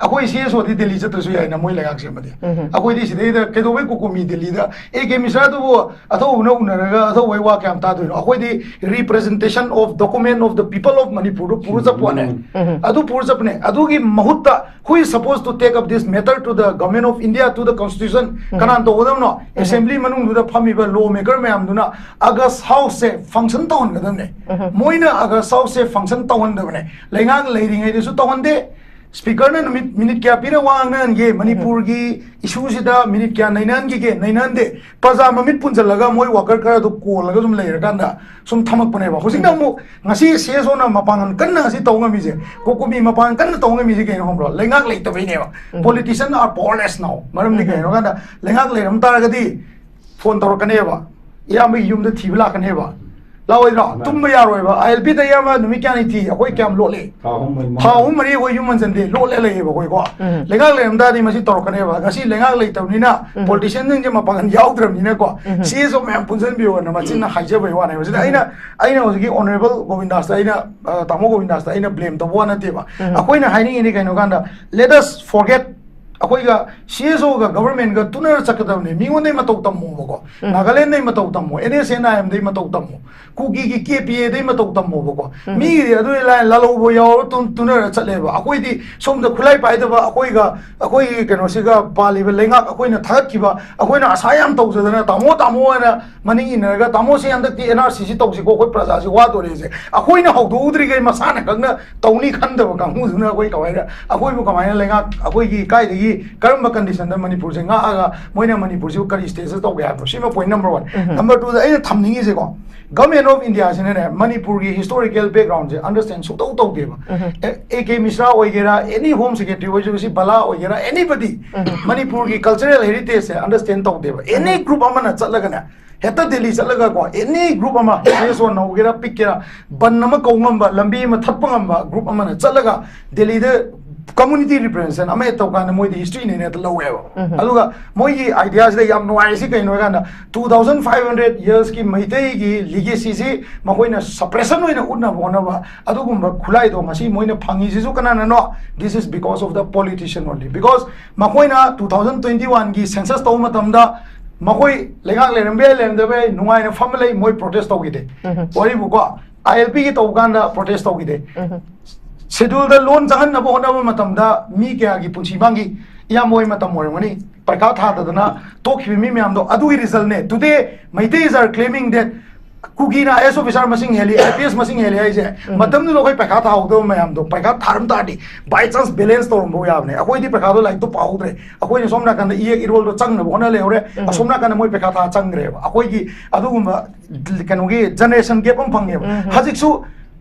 ꯑꯩꯈꯣꯏ ꯁꯤ ꯑꯦꯁ ꯑꯣꯗꯤ ꯗꯦꯜꯂꯤ ꯆꯠꯇ꯭ꯔꯁꯨ ꯌꯥꯏꯅ, ꯃꯣꯏ ꯂꯩꯉꯥꯛ ꯁꯦꯝꯃꯗꯤ꯫ ꯑꯩꯈꯣꯏꯗꯤ ꯁꯤꯗꯩꯗ ꯀꯩꯗꯧꯕꯩ ꯀꯣꯀꯣꯃꯤ ꯗꯦꯜꯂꯤꯗ? ꯑꯦ ꯀꯦ ꯃꯤꯁ꯭ꯔꯥꯗꯨꯕꯨ ꯑꯊꯧꯕꯅ ꯎꯅꯔꯒ ꯑꯊꯧꯕꯩ ꯋꯥ ꯀꯌꯥꯝ ꯇꯥꯗꯣꯏꯅꯣ? ꯑꯩꯈꯣꯏꯗꯤ representation of document of the people of ꯃꯅꯤꯄꯨꯔꯗꯨ ꯄꯨꯔ ꯆꯠꯄ ꯋꯥꯅꯦ꯫ ꯑꯗꯨ ꯄꯨꯔ ꯆꯠꯄꯅꯦ꯫ ꯑꯗꯨꯒꯤ ꯃꯍꯨꯠꯇ who is supposed to take up this matter to the government of India, to the constitution? ꯀꯅꯥꯅ ꯇꯧꯒꯗꯕꯅꯣ? ꯑꯦꯁꯦꯝꯕ꯭ꯂꯤ ꯃꯅꯨꯡꯗꯨꯗ ꯐꯝꯃꯤꯕ ꯂꯣ ꯃꯦꯀꯔ ꯃꯌꯥꯝꯗꯨꯅ ꯑꯒꯁ ꯍꯥꯎꯁꯁꯦ ꯐꯪꯁꯟ ꯇꯧꯍꯟꯒꯗꯕꯅꯦ꯫ ꯃꯣꯏꯅ ꯑꯒꯁ ꯍꯥꯎꯁꯁꯦ ꯐꯪꯁꯟ ꯇꯧꯍꯟꯗꯕꯅꯦ꯫ ꯂꯩꯉꯥꯛ ꯂꯩꯔꯤꯉꯩꯗꯁꯨ ꯇꯧꯍꯟꯗꯦ, ꯁ꯭ꯄꯤꯀꯔꯅ ꯅꯨꯃꯤꯠ, ꯃꯤꯅꯤꯠ ꯀꯌꯥ ꯄꯤꯔ ꯋꯥ ꯉꯥꯡꯅꯍꯟꯒꯦ? ꯃꯅꯤꯄꯨꯔꯒꯤ ꯏꯁꯨꯁꯤꯗ ꯃꯤꯅꯤꯠ ꯀꯌꯥ ꯅꯩꯅꯍꯟꯈꯤꯒꯦ? ꯅꯩꯅꯍꯟꯗꯦ꯫ ꯄ꯭ꯔꯖꯥ ꯃꯃꯤꯠ ꯄꯨꯟꯁꯤꯜꯂꯒ ꯃꯣꯏ ꯋꯥꯀꯔ ꯈꯔ ꯑꯗꯨ ꯀꯣꯜꯂꯒ ꯑꯗꯨꯝ ꯂꯩꯔꯀꯥꯟꯗ ꯁꯨꯝ ꯊꯝꯃꯛꯄꯅꯦꯕ꯫ ꯍꯧꯖꯤꯛꯅ ꯑꯃꯨꯛ ꯉꯁꯤ ꯁꯤ ꯑꯦꯁ ꯑꯣꯅ ꯃꯄꯥꯡꯒꯜ ꯀꯟꯅ ꯉꯁꯤ ꯇꯧ ꯉꯝꯃꯤꯁꯦ, ꯀꯣꯀꯣꯃꯤ ꯃꯄꯥꯡꯒꯜ ꯀꯟꯅ ꯇꯧ ꯉꯝꯃꯤꯁꯦ ꯀꯩꯅꯣ ꯈꯪꯕ꯭ꯔꯣ? ꯂꯩꯉꯥꯛ ꯂꯩꯇꯕꯩꯅꯦꯕ꯫ Politician are powerless now꯫ ꯃꯔꯝꯗꯤ ꯀꯩꯅꯣ ꯀꯥꯟꯗ ꯂꯩꯉꯥꯛ ꯂꯩꯔꯝ ꯇꯥꯔꯒꯗꯤ ꯐꯣꯟ ꯇꯧꯔꯛꯀꯅꯦꯕ, ꯏꯌꯥꯝꯕꯒꯤ ꯌꯨꯝꯗ ꯊꯤꯕ ꯂꯥꯛꯀꯅꯦꯕ꯫ ꯌꯥꯔꯣꯏꯗ꯭ꯔꯣ? ꯃꯥꯅꯤ꯫ ꯇꯨꯝꯕ ꯌꯥꯔꯣꯏꯕ꯫ ꯑꯥꯏ ꯑꯦꯜ ꯄꯤꯗ ꯏꯌꯥꯝꯕ ꯅꯨꯃꯤꯠ ꯀꯌꯥꯅꯤ ꯊꯤ? ꯑꯩꯈꯣꯏ ꯀꯌꯥꯝ ꯂꯣꯠꯂꯤ? ꯊꯥ ꯑꯍꯨꯝ ꯃꯔꯤ ꯊꯥ ꯑꯍꯨꯝ ꯃꯔꯤ ꯑꯩꯈꯣꯏ ꯌꯨꯝ ꯍꯟꯖꯟꯗꯦ, ꯂꯣꯠꯂꯦ ꯂꯩꯌꯦꯕ ꯑꯩꯈꯣꯏꯀꯣ꯫ ꯎꯝ꯫ ꯂꯩꯉꯥꯛ ꯂꯩꯔꯝ ꯇꯥꯔꯗꯤ ꯃꯁꯤ ꯇꯧꯔꯛꯀꯅꯦꯕ꯫ ꯉꯁꯤ ꯂꯩꯉꯥꯛ ꯂꯩꯇꯕꯅꯤꯅ ꯎꯝ꯫ ꯄꯣꯂꯤꯇꯤꯁꯤꯌꯥꯟꯁꯤꯡꯁꯦ ꯃꯄꯥꯡꯒꯜ ꯌꯥꯎꯗ꯭ꯔꯕꯅꯤꯅꯀꯣ, ꯎꯝ꯫ ꯁꯤ ꯑꯦꯁ ꯑꯣ ꯃꯌꯥꯝ ꯄꯨꯟꯁꯤꯟꯕꯤꯌꯣꯅ ꯃꯆꯤꯟꯅ ꯍꯥꯏꯖꯕꯩ ꯋꯥꯅꯦꯕ꯫ ꯁꯤꯗ ꯎꯝ꯫ ꯑꯩꯅ, ꯑꯩꯅ ꯍꯧꯖꯤꯛꯀꯤ ꯑꯣꯅꯔꯦꯕꯜ ꯒꯣꯕꯤꯟꯗꯥꯁꯇ ꯑꯩꯅ, ꯑ, ꯇꯥꯃꯣ ꯒꯣꯕꯤꯟꯗꯥꯁꯇ ꯑꯩꯅ ꯕ꯭ꯂꯦꯝ ꯇꯧꯕ ꯋꯥ ꯅꯠꯇꯦꯕ꯫ ꯎꯝ꯫ ꯑꯩꯈꯣꯏꯅ ꯍꯥꯏꯅꯤꯡꯉꯤꯗꯤ ꯀꯩꯅꯣ ꯀꯥꯟꯗ, let us forget ꯑꯩꯈꯣꯏꯒ ꯁꯤ ꯑꯦꯁ ꯑꯣꯒ ꯒꯚꯔꯟꯃꯦꯟꯒ ꯇꯨꯅꯔ ꯆꯠꯀꯗꯕꯅꯦ꯫ ꯃꯤꯉꯣꯟꯗꯩ ꯃꯇꯧ ꯇꯝꯃꯣꯕꯀꯣ꯫ ꯎꯝ꯫ ꯅꯥꯒꯥꯂꯦꯟꯗꯩ ꯃꯇꯧ ꯇꯝꯃꯣ, ꯑꯦꯟ ꯑꯦꯁ ꯑꯦꯟ ꯑꯥꯏ ꯑꯦꯝꯗꯩ ꯃꯇꯧ ꯇꯝꯃꯣ, ꯀꯨꯀꯤꯒꯤ ꯀꯦ ꯄꯤ ꯑꯦꯗꯩ ꯃꯇꯧ ꯇꯝꯃꯣꯕꯀꯣ꯫ ꯎꯝ꯫ ꯃꯤꯒꯤꯗꯤ ꯑꯗꯨ ꯂꯥꯏ ꯂꯥꯜꯍꯧꯕ ꯌꯥꯎꯔ ꯇꯨ-, ꯇꯨꯅꯔ ꯆꯠꯂꯦꯕ꯫ ꯑꯩꯈꯣꯏꯗꯤ ꯁꯣꯝꯗ ꯈꯨꯠꯂꯥꯏ ꯄꯥꯏꯗꯕ ꯑꯩꯈꯣꯏꯒ, ꯑꯩꯈꯣꯏꯒꯤ ꯀꯩꯅꯣꯁꯤꯒ ꯄꯥꯜꯂꯤꯕ ꯂꯩꯉꯥꯛ ꯑꯩꯈꯣꯏꯅ ꯊꯥꯒꯠꯈꯤꯕ, ꯑꯩꯈꯣꯏꯅ ꯑꯁꯥ ꯌꯥꯝ ꯇꯧꯖꯗꯅ ꯇꯥꯃꯣ ꯇꯥꯃꯣ ꯍꯥꯏꯅ ꯃꯅꯤꯡ ꯏꯟꯅꯔꯒ, "ꯇꯥꯃꯣꯁꯦ ꯍꯟꯗꯛꯇꯤ ꯑꯦꯟ ꯑꯥꯔ ꯁꯤ ꯁꯤ ꯇꯧꯁꯤꯀꯣ, ꯑꯩꯈꯣꯏ ꯄ꯭ꯔꯖꯥꯁꯤ ꯋꯥꯗꯣꯔꯦꯁꯦ" ꯑꯩꯈꯣꯏꯅ ꯍꯧꯗꯣꯛꯎꯗ꯭ꯔꯤꯈꯩ ꯃꯁꯥꯅ ꯈꯪꯅ ꯇꯧꯅꯤ ꯈꯟꯗꯕ ꯀꯥꯡꯕꯨꯗꯨꯅ ꯑꯩꯈꯣꯏ ꯀꯃꯥꯏꯅ, ꯑꯩꯈꯣꯏꯕꯨ ꯀꯃꯥꯏꯅ ꯂꯩꯉꯥꯛ, ꯑꯩꯈꯣꯏꯒꯤ ꯀꯥꯏꯗꯒꯤ ꯀꯔꯝꯕ ꯀꯟꯗꯤꯁꯟꯗ ꯃꯅꯤꯄꯨꯔꯁꯦ ꯉꯥꯛꯑꯒ ꯃꯣꯏꯅ ꯃꯅꯤꯄꯨꯔꯁꯤꯕꯨ ꯀꯔꯤ ꯁ꯭ꯇꯦꯖꯇ ꯇꯧꯒꯦ ꯍꯥꯏꯕꯅꯣ? ꯁꯤꯃ ꯄꯣꯏꯟ ꯅꯝꯕꯔ ꯋꯥꯟ꯫ ꯎꯝ꯫ ꯅꯝꯕꯔ ꯇꯨꯗ ꯑꯩꯅ ꯊꯝꯅꯤꯡꯉꯤꯁꯦꯀꯣ, ꯒꯚꯔꯟꯃꯦꯟ ꯑꯣꯐ ꯏꯟꯗꯤꯌꯥꯁꯤꯅꯅꯦ ꯃꯅꯤꯄꯨꯔꯒꯤ ꯍꯤꯁꯇꯣꯔꯤꯀꯦꯜ ꯕꯦꯛꯒ꯭ꯔꯥꯎꯟꯁꯦ ꯑꯟꯗꯔꯁ꯭ꯇꯦꯟ ꯁꯨꯡꯇꯧ ꯇꯧꯗꯦꯕ꯫ ꯎꯝ꯫ ꯑꯦ ꯀꯦ ꯃꯤꯁ꯭ꯔꯥ ꯑꯣꯏꯒꯦꯔꯥ, ꯑꯦꯅꯤ ꯍꯣꯝ ꯁꯦꯀ꯭ꯔꯦꯇꯔꯤ ꯑꯣꯏꯖꯔꯁꯤ, ꯕꯂꯥ ꯑꯣꯏꯒꯦꯔꯥ, ꯑꯦꯅꯤꯕꯗꯤ ꯎꯝ꯫ ꯃꯅꯤꯄꯨꯔꯒꯤ ꯀꯜꯆꯔꯦꯜ ꯍꯦꯔꯤꯇꯦꯖꯁꯦ ꯑꯟꯗꯔꯁ꯭ꯇꯦꯟ ꯇꯧꯗꯦꯕ꯫ ꯑꯦꯅꯤ ꯎꯝ꯫ ꯒ꯭ꯔꯨꯞ ꯑꯃꯅ ꯆꯠꯂꯒꯅꯦ, ꯍꯦꯛꯇ ꯗꯦꯜꯂꯤ ꯆꯠꯂꯒꯀꯣ, ꯑꯦꯅꯤ ꯒ꯭ꯔꯨꯞ ꯑꯃ, ꯁꯤ ꯑꯦꯁ ꯑꯣ ꯅꯧꯒꯦꯔꯥ ꯄꯤꯛꯀꯦꯔꯥ, ꯕꯟ ꯑꯃ ꯀꯧ ꯉꯝꯕ, ꯂꯝꯕꯤ ꯑꯃ ꯊꯠꯄ ꯉꯝꯕ ꯒ꯭ꯔꯨꯞ ꯑꯃꯅ ꯆꯠꯂꯒ ꯗꯦꯜꯂꯤꯗ ꯀꯝꯃꯨꯅꯤꯇꯤ ꯔꯤꯄ꯭ꯔꯖꯦꯟꯇꯦꯁꯟ ꯑꯃ ꯍꯦꯛ ꯇꯧ ꯀꯥꯟꯗ ꯃꯣꯏꯗꯤ ꯍꯤꯁꯇ꯭ꯔꯤꯅꯦꯅ ꯍꯦꯛꯇ ꯂꯧꯋꯦꯕ꯫ ꯎꯝ꯫ ꯑꯗꯨꯒ ꯃꯣꯏꯒꯤ ꯑꯥꯏꯗꯤꯌꯥꯁꯤꯗ ꯌꯥꯝ ꯅꯨꯡꯉꯥꯏꯔꯤꯁꯤ ꯀꯩꯅꯣ ꯍꯥꯏ ꯀꯥꯟꯗ, two thousand five hundred yearsꯀꯤ ꯃꯩꯇꯩꯒꯤ ꯂꯤꯒꯦꯁꯤꯁꯤ ꯃꯈꯣꯏꯅ ꯁꯄ꯭ꯔꯦꯁꯟ ꯑꯣꯏꯅ ꯎꯠꯅꯕ ꯍꯣꯠꯅꯕ ꯑꯗꯨꯒꯨꯝꯕ ꯈꯨꯠꯂꯥꯏꯗꯣ ꯉꯁꯤ ꯃꯣꯏꯅ ꯐꯪꯉꯤꯁꯤꯁꯨ ꯀꯅꯥꯅꯅꯣ? This is because of the politician only. Because ꯃꯈꯣꯏꯅ two thousand twenty oneꯒꯤ census ꯇꯧꯕ ꯃꯇꯝꯗ ꯃꯈꯣꯏ ꯂꯩꯉꯥꯛ ꯂꯩꯔꯝꯕ ꯌꯥꯏ, ꯂꯩꯔꯝꯗꯕ ꯌꯥꯏ, ꯅꯨꯡꯉꯥꯏꯅ ꯐꯝꯃ ꯂꯩ, ꯃꯣꯏ ꯄ꯭ꯔꯣꯇꯦꯁ ꯇꯧꯈꯤꯗꯦ꯫ ꯎꯝ꯫ ꯋꯥꯔꯤꯕꯨꯀꯣ, ꯑꯥꯏ ꯑꯦꯜ ꯄꯤꯒꯤ ꯇꯧꯕ ꯀꯥꯟꯗ ꯄ꯭ꯔꯣꯇꯦꯁ ꯇꯧꯈꯤꯗꯦ꯫ ꯎꯝ꯫ ꯁꯦꯗꯨꯜꯗ ꯂꯣꯟ ꯆꯪꯍꯟꯅꯕ ꯍꯣꯠꯅꯕ ꯃꯇꯝꯗ ꯃꯤ ꯀꯌꯥꯒꯤ ꯄꯨꯟꯁꯤ ꯃꯥꯡꯈꯤ? ꯏꯌꯥꯝꯕ ꯍꯣꯏ ꯃꯇꯝ ꯑꯣꯏꯔꯝꯒꯅꯤ, ꯄꯔꯤꯈꯥ ꯊꯥꯗꯗꯅ ꯇꯣꯛꯈꯤꯕ ꯃꯤ ꯃꯌꯥꯝꯗꯣ ꯑꯗꯨꯒꯤ ꯔꯤꯖꯜꯅꯦ꯫ Today Meiteis are claiming that ꯀꯨꯀꯤꯅ ꯑꯥꯏ ꯑꯦꯁ ꯑꯣꯐꯤꯁꯥꯔ ꯃꯁꯤꯡ ꯍꯦꯜꯂꯤ, ꯑꯥꯏ ꯄꯤ ꯑꯦꯁ ꯃꯁꯤꯡ ꯍꯦꯜꯂꯤ ꯍꯥꯏꯁꯦ꯫ ꯎꯝ꯫ ꯃꯇꯝꯗꯨꯗ ꯑꯩꯈꯣꯏ ꯄꯩꯈꯥ ꯊꯥꯍꯧꯗꯕ ꯃꯌꯥꯝꯗꯣ ꯄꯩꯈꯥ ꯊꯥꯔꯝ ꯇꯥꯔꯗꯤ, by chance balance ꯇꯧꯔꯝꯕ ꯌꯥꯕꯅꯦ꯫ ꯑꯩꯈꯣꯏꯗꯤ ꯄꯩꯈꯥꯗꯣ ꯂꯥꯏꯔꯤꯛꯇꯣ ꯄꯥꯍꯧꯗ꯭ꯔꯦ꯫ ꯑꯩꯈꯣꯏꯅ ꯁꯣꯝ ꯅꯥꯀꯟꯗ ꯏꯌꯦꯛ ꯏꯔꯣꯜꯗꯣ ꯆꯪꯅꯕ ꯍꯣꯠꯅ ꯂꯩꯍꯧꯔꯦ, ꯎꯝ꯫ ꯑꯁꯣꯝ ꯅꯥꯀꯟꯗ ꯃꯣꯏ ꯄꯩꯈꯥ ꯊꯥ ꯆꯪꯈ꯭ꯔꯦꯕ꯫ ꯑꯩꯈꯣꯏꯒꯤ ꯑꯗꯨꯒꯨꯝꯕ ꯀꯩꯅꯣꯒꯤ ꯖꯦꯅꯦꯔꯦꯁꯟ ꯒꯦꯞ ꯑꯃ ꯐꯪꯉꯦꯕ꯫ ꯎꯝ꯫ ꯍꯧꯖꯤꯛꯁꯨ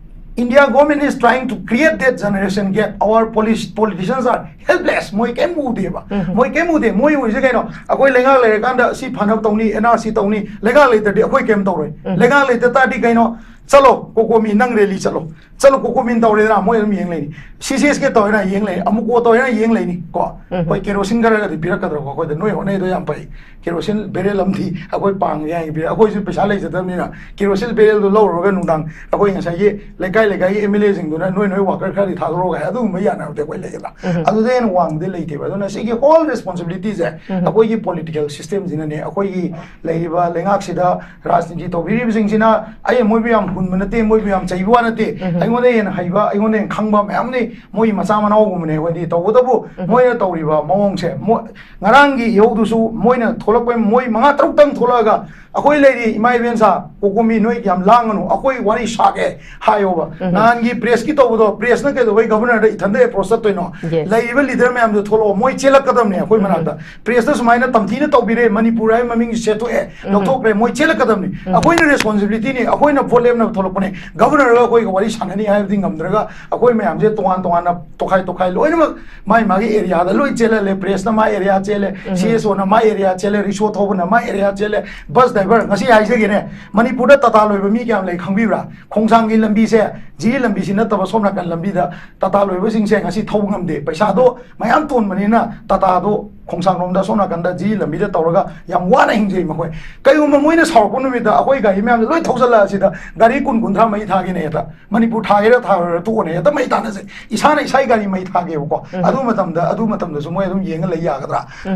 India government is trying to create that generation gap. Our police, politicians are helpless. ꯃꯣꯏ ꯀꯩꯝ ꯎꯗꯦꯕ꯫ ꯃꯣꯏ ꯀꯩꯝ ꯎꯗꯦ꯫ ꯃꯣꯏ ꯎꯔꯤꯁꯦ ꯀꯩꯅꯣ? ꯑꯩꯈꯣꯏ ꯂꯩꯉꯥꯛ ꯂꯩꯔꯀꯥꯟꯗ ꯁꯤ ꯐꯅꯕ ꯇꯧꯅꯤ, ꯑꯦꯟ ꯑꯥꯔ ꯁꯤ ꯇꯧꯅꯤ꯫ ꯂꯩꯉꯥꯛ ꯂꯩꯇ꯭ꯔꯗꯤ ꯑꯩꯈꯣꯏ ꯀꯩꯝ ꯇꯧꯔꯣꯏ꯫ ꯂꯩꯉꯥꯛ ꯂꯩꯇ ꯇꯥꯔꯗꯤ ꯀꯩꯅꯣ? ꯆꯠꯂꯣ, ꯀꯣꯀꯣꯃꯤ, ꯅꯪ ꯔꯦꯂꯤ ꯆꯠꯂꯣ꯫ ꯆꯠꯂꯣ, ꯀꯣꯀꯣꯃꯤꯟ ꯇꯧꯔꯦꯗꯅ, ꯃꯣꯏ ꯑꯗꯨꯝ ꯌꯦꯡ ꯂꯩꯅꯤ꯫ ꯁꯤ ꯁꯤ ꯑꯦꯁ ꯀꯦ ꯇꯧꯔꯦꯅ ꯌꯦꯡ ꯂꯩꯅꯤ꯫ ꯑꯃꯨꯛꯀꯣ ꯇꯧꯔꯦꯅ ꯌꯦꯡ ꯂꯩꯅꯤ꯫ ꯀꯣ, ꯑꯩꯈꯣꯏ ꯀꯦꯔꯣꯁꯤꯟ ꯈꯔꯒꯗꯤ ꯄꯤꯔꯛꯀꯗ꯭ꯔꯕ? ꯑꯩꯈꯣꯏꯗ ꯅꯣꯏ ꯍꯣꯠꯅꯩꯗꯣ ꯌꯥꯝ ꯐꯩ꯫ ꯀꯦꯔꯣꯁꯤꯟ ꯕꯦꯔꯦꯜ ꯑꯃꯗꯤ ꯑꯩꯈꯣꯏ ꯄꯥꯡꯒꯦ ꯍꯥꯏꯅ ꯄꯤꯔꯛ-, ꯑꯩꯈꯣꯏꯁꯨ ꯄꯩꯁꯥ ꯂꯩꯖꯗꯕꯅꯤꯅ ꯀꯦꯔꯣꯁꯤꯟ ꯕꯦꯔꯦꯜꯗꯣ ꯂꯧꯔꯨꯔꯒ ꯅꯨꯡꯗꯥꯡ ꯑꯩꯈꯣꯏ ꯉꯁꯥꯏꯒꯤ ꯂꯩꯀꯥꯏ ꯂꯩꯀꯥꯏꯒꯤ ꯑꯦꯝ ꯑꯦꯜ ꯑꯦꯁꯤꯡꯗꯨꯅ ꯅꯣꯏ ꯅꯣꯏ ꯋꯥꯀꯔ ꯈꯔꯗꯤ ꯊꯥꯗꯣꯔꯛꯑꯣ ꯍꯥꯏ, ꯑꯗꯨꯒꯨꯝꯕ ꯌꯥꯅꯕꯗꯤ ꯑꯩꯈꯣꯏ ꯂꯩꯒꯗ꯭ꯔꯥ? ꯑꯗꯨꯗꯩ ꯍꯦꯟꯅ ꯋꯥꯡꯕꯗꯤ ꯂꯩꯇꯦꯕ꯫ ꯑꯗꯨꯅ ꯁꯤꯒꯤ ꯍꯣꯜ ꯔꯦꯁꯄꯣꯟꯁꯤꯕꯤꯂꯤꯇꯤꯁꯦ ꯑꯩꯈꯣꯏꯒꯤ ꯄꯣꯂꯤꯇꯤꯀꯦꯜ ꯁꯤꯁꯇꯦꯝꯁꯤꯅꯅꯦ, ꯑꯩꯈꯣꯏꯒꯤ ꯂꯩꯔꯤꯕ ꯂꯩꯉꯥꯛꯁꯤꯗ ꯔꯥꯖꯅꯤꯇꯤ ꯇꯧꯕꯤꯔꯤꯕꯁꯤꯡꯁꯤꯅ, ꯑꯩ ꯃꯣꯏꯕꯨ ꯌꯥꯝ ꯍꯨꯟꯕ ꯅꯠꯇꯦ, ꯃꯣꯏꯕꯨ ꯌꯥꯝ ꯆꯩꯕ ꯋꯥ ꯅꯠꯇꯦ, ꯑꯩꯉꯣꯟꯗ ꯍꯦꯟꯅ ꯍꯩꯕ, ꯑꯩꯉꯣꯟꯗ ꯍꯦꯟꯅ ꯈꯪꯕ ꯃꯌꯥꯝ ꯂꯩ, ꯃꯣꯏꯒꯤ ꯃꯆꯥ ꯃꯅꯥꯎꯒꯨꯝꯕꯅꯦ ꯑꯩꯈꯣꯏꯗꯤ꯫ ꯇꯧꯕꯇꯕꯨ ꯃꯣꯏꯅ ꯇꯧꯔꯤꯕ ꯃꯑꯣꯡꯁꯦ, ꯃꯣ-, ꯉꯔꯥꯡꯒꯤ ꯏꯍꯧꯗꯨꯁꯨ ꯃꯣꯏꯅ ꯊꯣꯛꯂꯛꯄ, ꯃꯣꯏ ꯃꯉꯥ ꯇꯔꯨꯛꯇꯪ ꯊꯣꯛꯂꯛꯑꯒ, "ꯑꯩꯈꯣꯏ ꯂꯩꯔꯤ, ꯏꯃꯥ ꯏꯕꯦꯟꯁꯥ, ꯀꯣꯀꯣꯃꯤ, ꯅꯣꯏ ꯌꯥꯝ ꯂꯥꯡꯒꯅꯨ, ꯑꯩꯈꯣꯏ ꯋꯥꯔꯤ ꯁꯥꯒꯦ" ꯍꯥꯏꯌꯣꯕ꯫ ꯅꯍꯥꯟꯒꯤ ꯄ꯭ꯔꯦꯁꯀꯤ ꯇꯧꯕꯗꯣ, ꯄ꯭ꯔꯦꯁꯅ ꯀꯩꯗꯧꯕꯩ ꯒꯚꯔꯅꯔꯗ ꯏꯊꯟꯗ ꯑꯦꯄ꯭ꯔꯣꯁ ꯆꯠꯇꯣꯏꯅꯣ? Yes. ꯂꯩꯔꯤꯕ ꯂꯤꯗꯔ ꯃꯌꯥꯝꯗꯣ ꯊꯣꯛꯂꯛꯑꯣ, ꯃꯣꯏ ꯆꯦꯜꯂꯛꯀꯗꯕꯅꯦ ꯑꯩꯈꯣꯏ ꯃꯅꯥꯛꯇ꯫ ꯄ꯭ꯔꯦꯁꯇ ꯁꯨꯃꯥꯏꯅ ꯇꯝꯊꯤꯅ ꯇꯧꯕꯤꯔꯦ, ꯃꯅꯤꯄꯨꯔ ꯍꯥꯏꯕ ꯃꯃꯤꯡꯁꯦ ꯁꯦꯠꯇꯣꯛꯑꯦ, ꯂꯧꯊꯣꯛꯈ꯭ꯔꯦ, ꯃꯣꯏ ꯆꯦꯜꯂꯛꯀꯗꯕꯅꯤ꯫ ꯑꯩꯈꯣꯏꯅ ꯔꯦꯁꯄꯣꯟꯁꯤꯕꯤꯂꯤꯇꯤꯅꯤ, ꯑꯩꯈꯣꯏꯅ ꯚꯣꯠ ꯂꯦꯞꯅꯕ ꯊꯣꯛꯂꯛꯄꯅꯦ꯫ ꯒꯚꯔꯅꯔꯒ ꯑꯩꯈꯣꯏꯒ ꯋꯥꯔꯤ ꯁꯥꯟꯅꯅꯤ ꯍꯥꯏꯕꯗꯤ ꯉꯝꯗ꯭ꯔꯒ, ꯑꯩꯈꯣꯏ ꯃꯌꯥꯝꯁꯦ ꯇꯣꯉꯥꯟ ꯇꯣꯉꯥꯟꯅ ꯇꯣꯈꯥꯏ ꯇꯣꯈꯥꯏ ꯂꯣꯏꯅꯃꯛ ꯃꯥꯏ ꯃꯥꯒꯤ ꯑꯦꯔꯤꯌꯥꯗ ꯂꯣꯏ ꯆꯦꯜꯍꯜꯂꯦ꯫ ꯄ꯭ꯔꯦꯁꯅ ꯃꯥꯏ ꯑꯦꯔꯤꯌꯥ ꯆꯦꯜꯂꯦ, ꯁꯤ ꯑꯦꯁ ꯑꯣꯅ ꯃꯥꯏ ꯑꯦꯔꯤꯌꯥ ꯆꯦꯜꯂꯦ, ꯔꯤꯛꯁꯣ ꯊꯧꯕꯅ ꯃꯥꯏ ꯑꯦꯔꯤꯌꯥ ꯆꯦꯜꯂꯦ, ꯕꯁ ꯗ꯭ꯔꯥꯏꯚꯔ꯫ ꯉꯁꯤ ꯍꯥꯏꯖꯒꯦꯅꯦ, ꯃꯅꯤꯄꯨꯔꯗ ꯇꯥꯇꯥ ꯂꯣꯏꯕ ꯃꯤ ꯀꯌꯥꯝ ꯂꯩ ꯈꯪꯕꯤꯕ꯭ꯔꯥ? ꯈꯣꯡꯁꯥꯡꯒꯤ ꯂꯝꯕꯤꯁꯦ, ꯖꯤꯔꯤ ꯂꯝꯕꯤꯁꯤ ꯅꯠꯇꯕ ꯁꯣꯝ ꯅꯥꯀꯟ ꯂꯝꯕꯤꯗ ꯇꯥꯇꯥ ꯂꯣꯏꯕꯁꯤꯡꯁꯦ ꯉꯁꯤ ꯊꯧꯕ ꯉꯝꯗꯦ꯫ ꯄꯩꯁꯥꯗꯣ ꯃꯌꯥꯝ ꯇꯣꯟꯕꯅꯤꯅ ꯇꯥꯇꯥꯗꯣ ꯈꯣꯡꯁꯥꯡꯂꯣꯝꯗ ꯁꯣꯝ ꯅꯥꯀꯟꯗ ꯖꯤꯔꯤ ꯂꯝꯕꯤꯗ ꯇꯧꯔꯒ ꯌꯥꯝ ꯋꯥꯅ ꯍꯤꯡꯖꯩ ꯃꯈꯣꯏ꯫ ꯀꯩꯒꯨꯝꯕ ꯃꯣꯏꯅ ꯁꯥꯎꯔꯛꯄ ꯅꯨꯃꯤꯠꯇ ꯑꯩꯈꯣꯏ ꯒꯥꯔꯤ ꯃꯌꯥꯝꯁꯦ ꯂꯣꯏ ꯊꯧꯖꯜꯂꯛꯑꯁꯤꯗ ꯒꯥꯔꯤ ꯀꯨꯟ ꯀꯨꯟꯊ꯭ꯔꯥ ꯃꯩ ꯊꯥꯒꯦꯅꯦ ꯍꯦꯛꯇ꯫ ꯃꯅꯤꯄꯨꯔ ꯊꯥꯒꯦꯔꯥ ꯊꯥꯔꯣꯏꯔꯥ ꯇꯣꯛꯑꯣꯅꯦ, ꯍꯦꯛꯇ ꯃꯩ ꯊꯥꯅꯁꯦ꯫ ꯏꯁꯥꯅ ꯏꯁꯥꯒꯤ ꯒꯥꯔꯤ ꯃꯩ ꯊꯥꯒꯦꯕꯀꯣ꯫ ꯑꯗꯨ ꯃꯇꯝꯗ, ꯑꯗꯨ ꯃꯇꯝꯗꯁꯨ ꯃꯣꯏ ꯑꯗꯨꯝ ꯌꯦꯡꯉ ꯂꯩ ꯌꯥꯒꯗ꯭ꯔꯥ?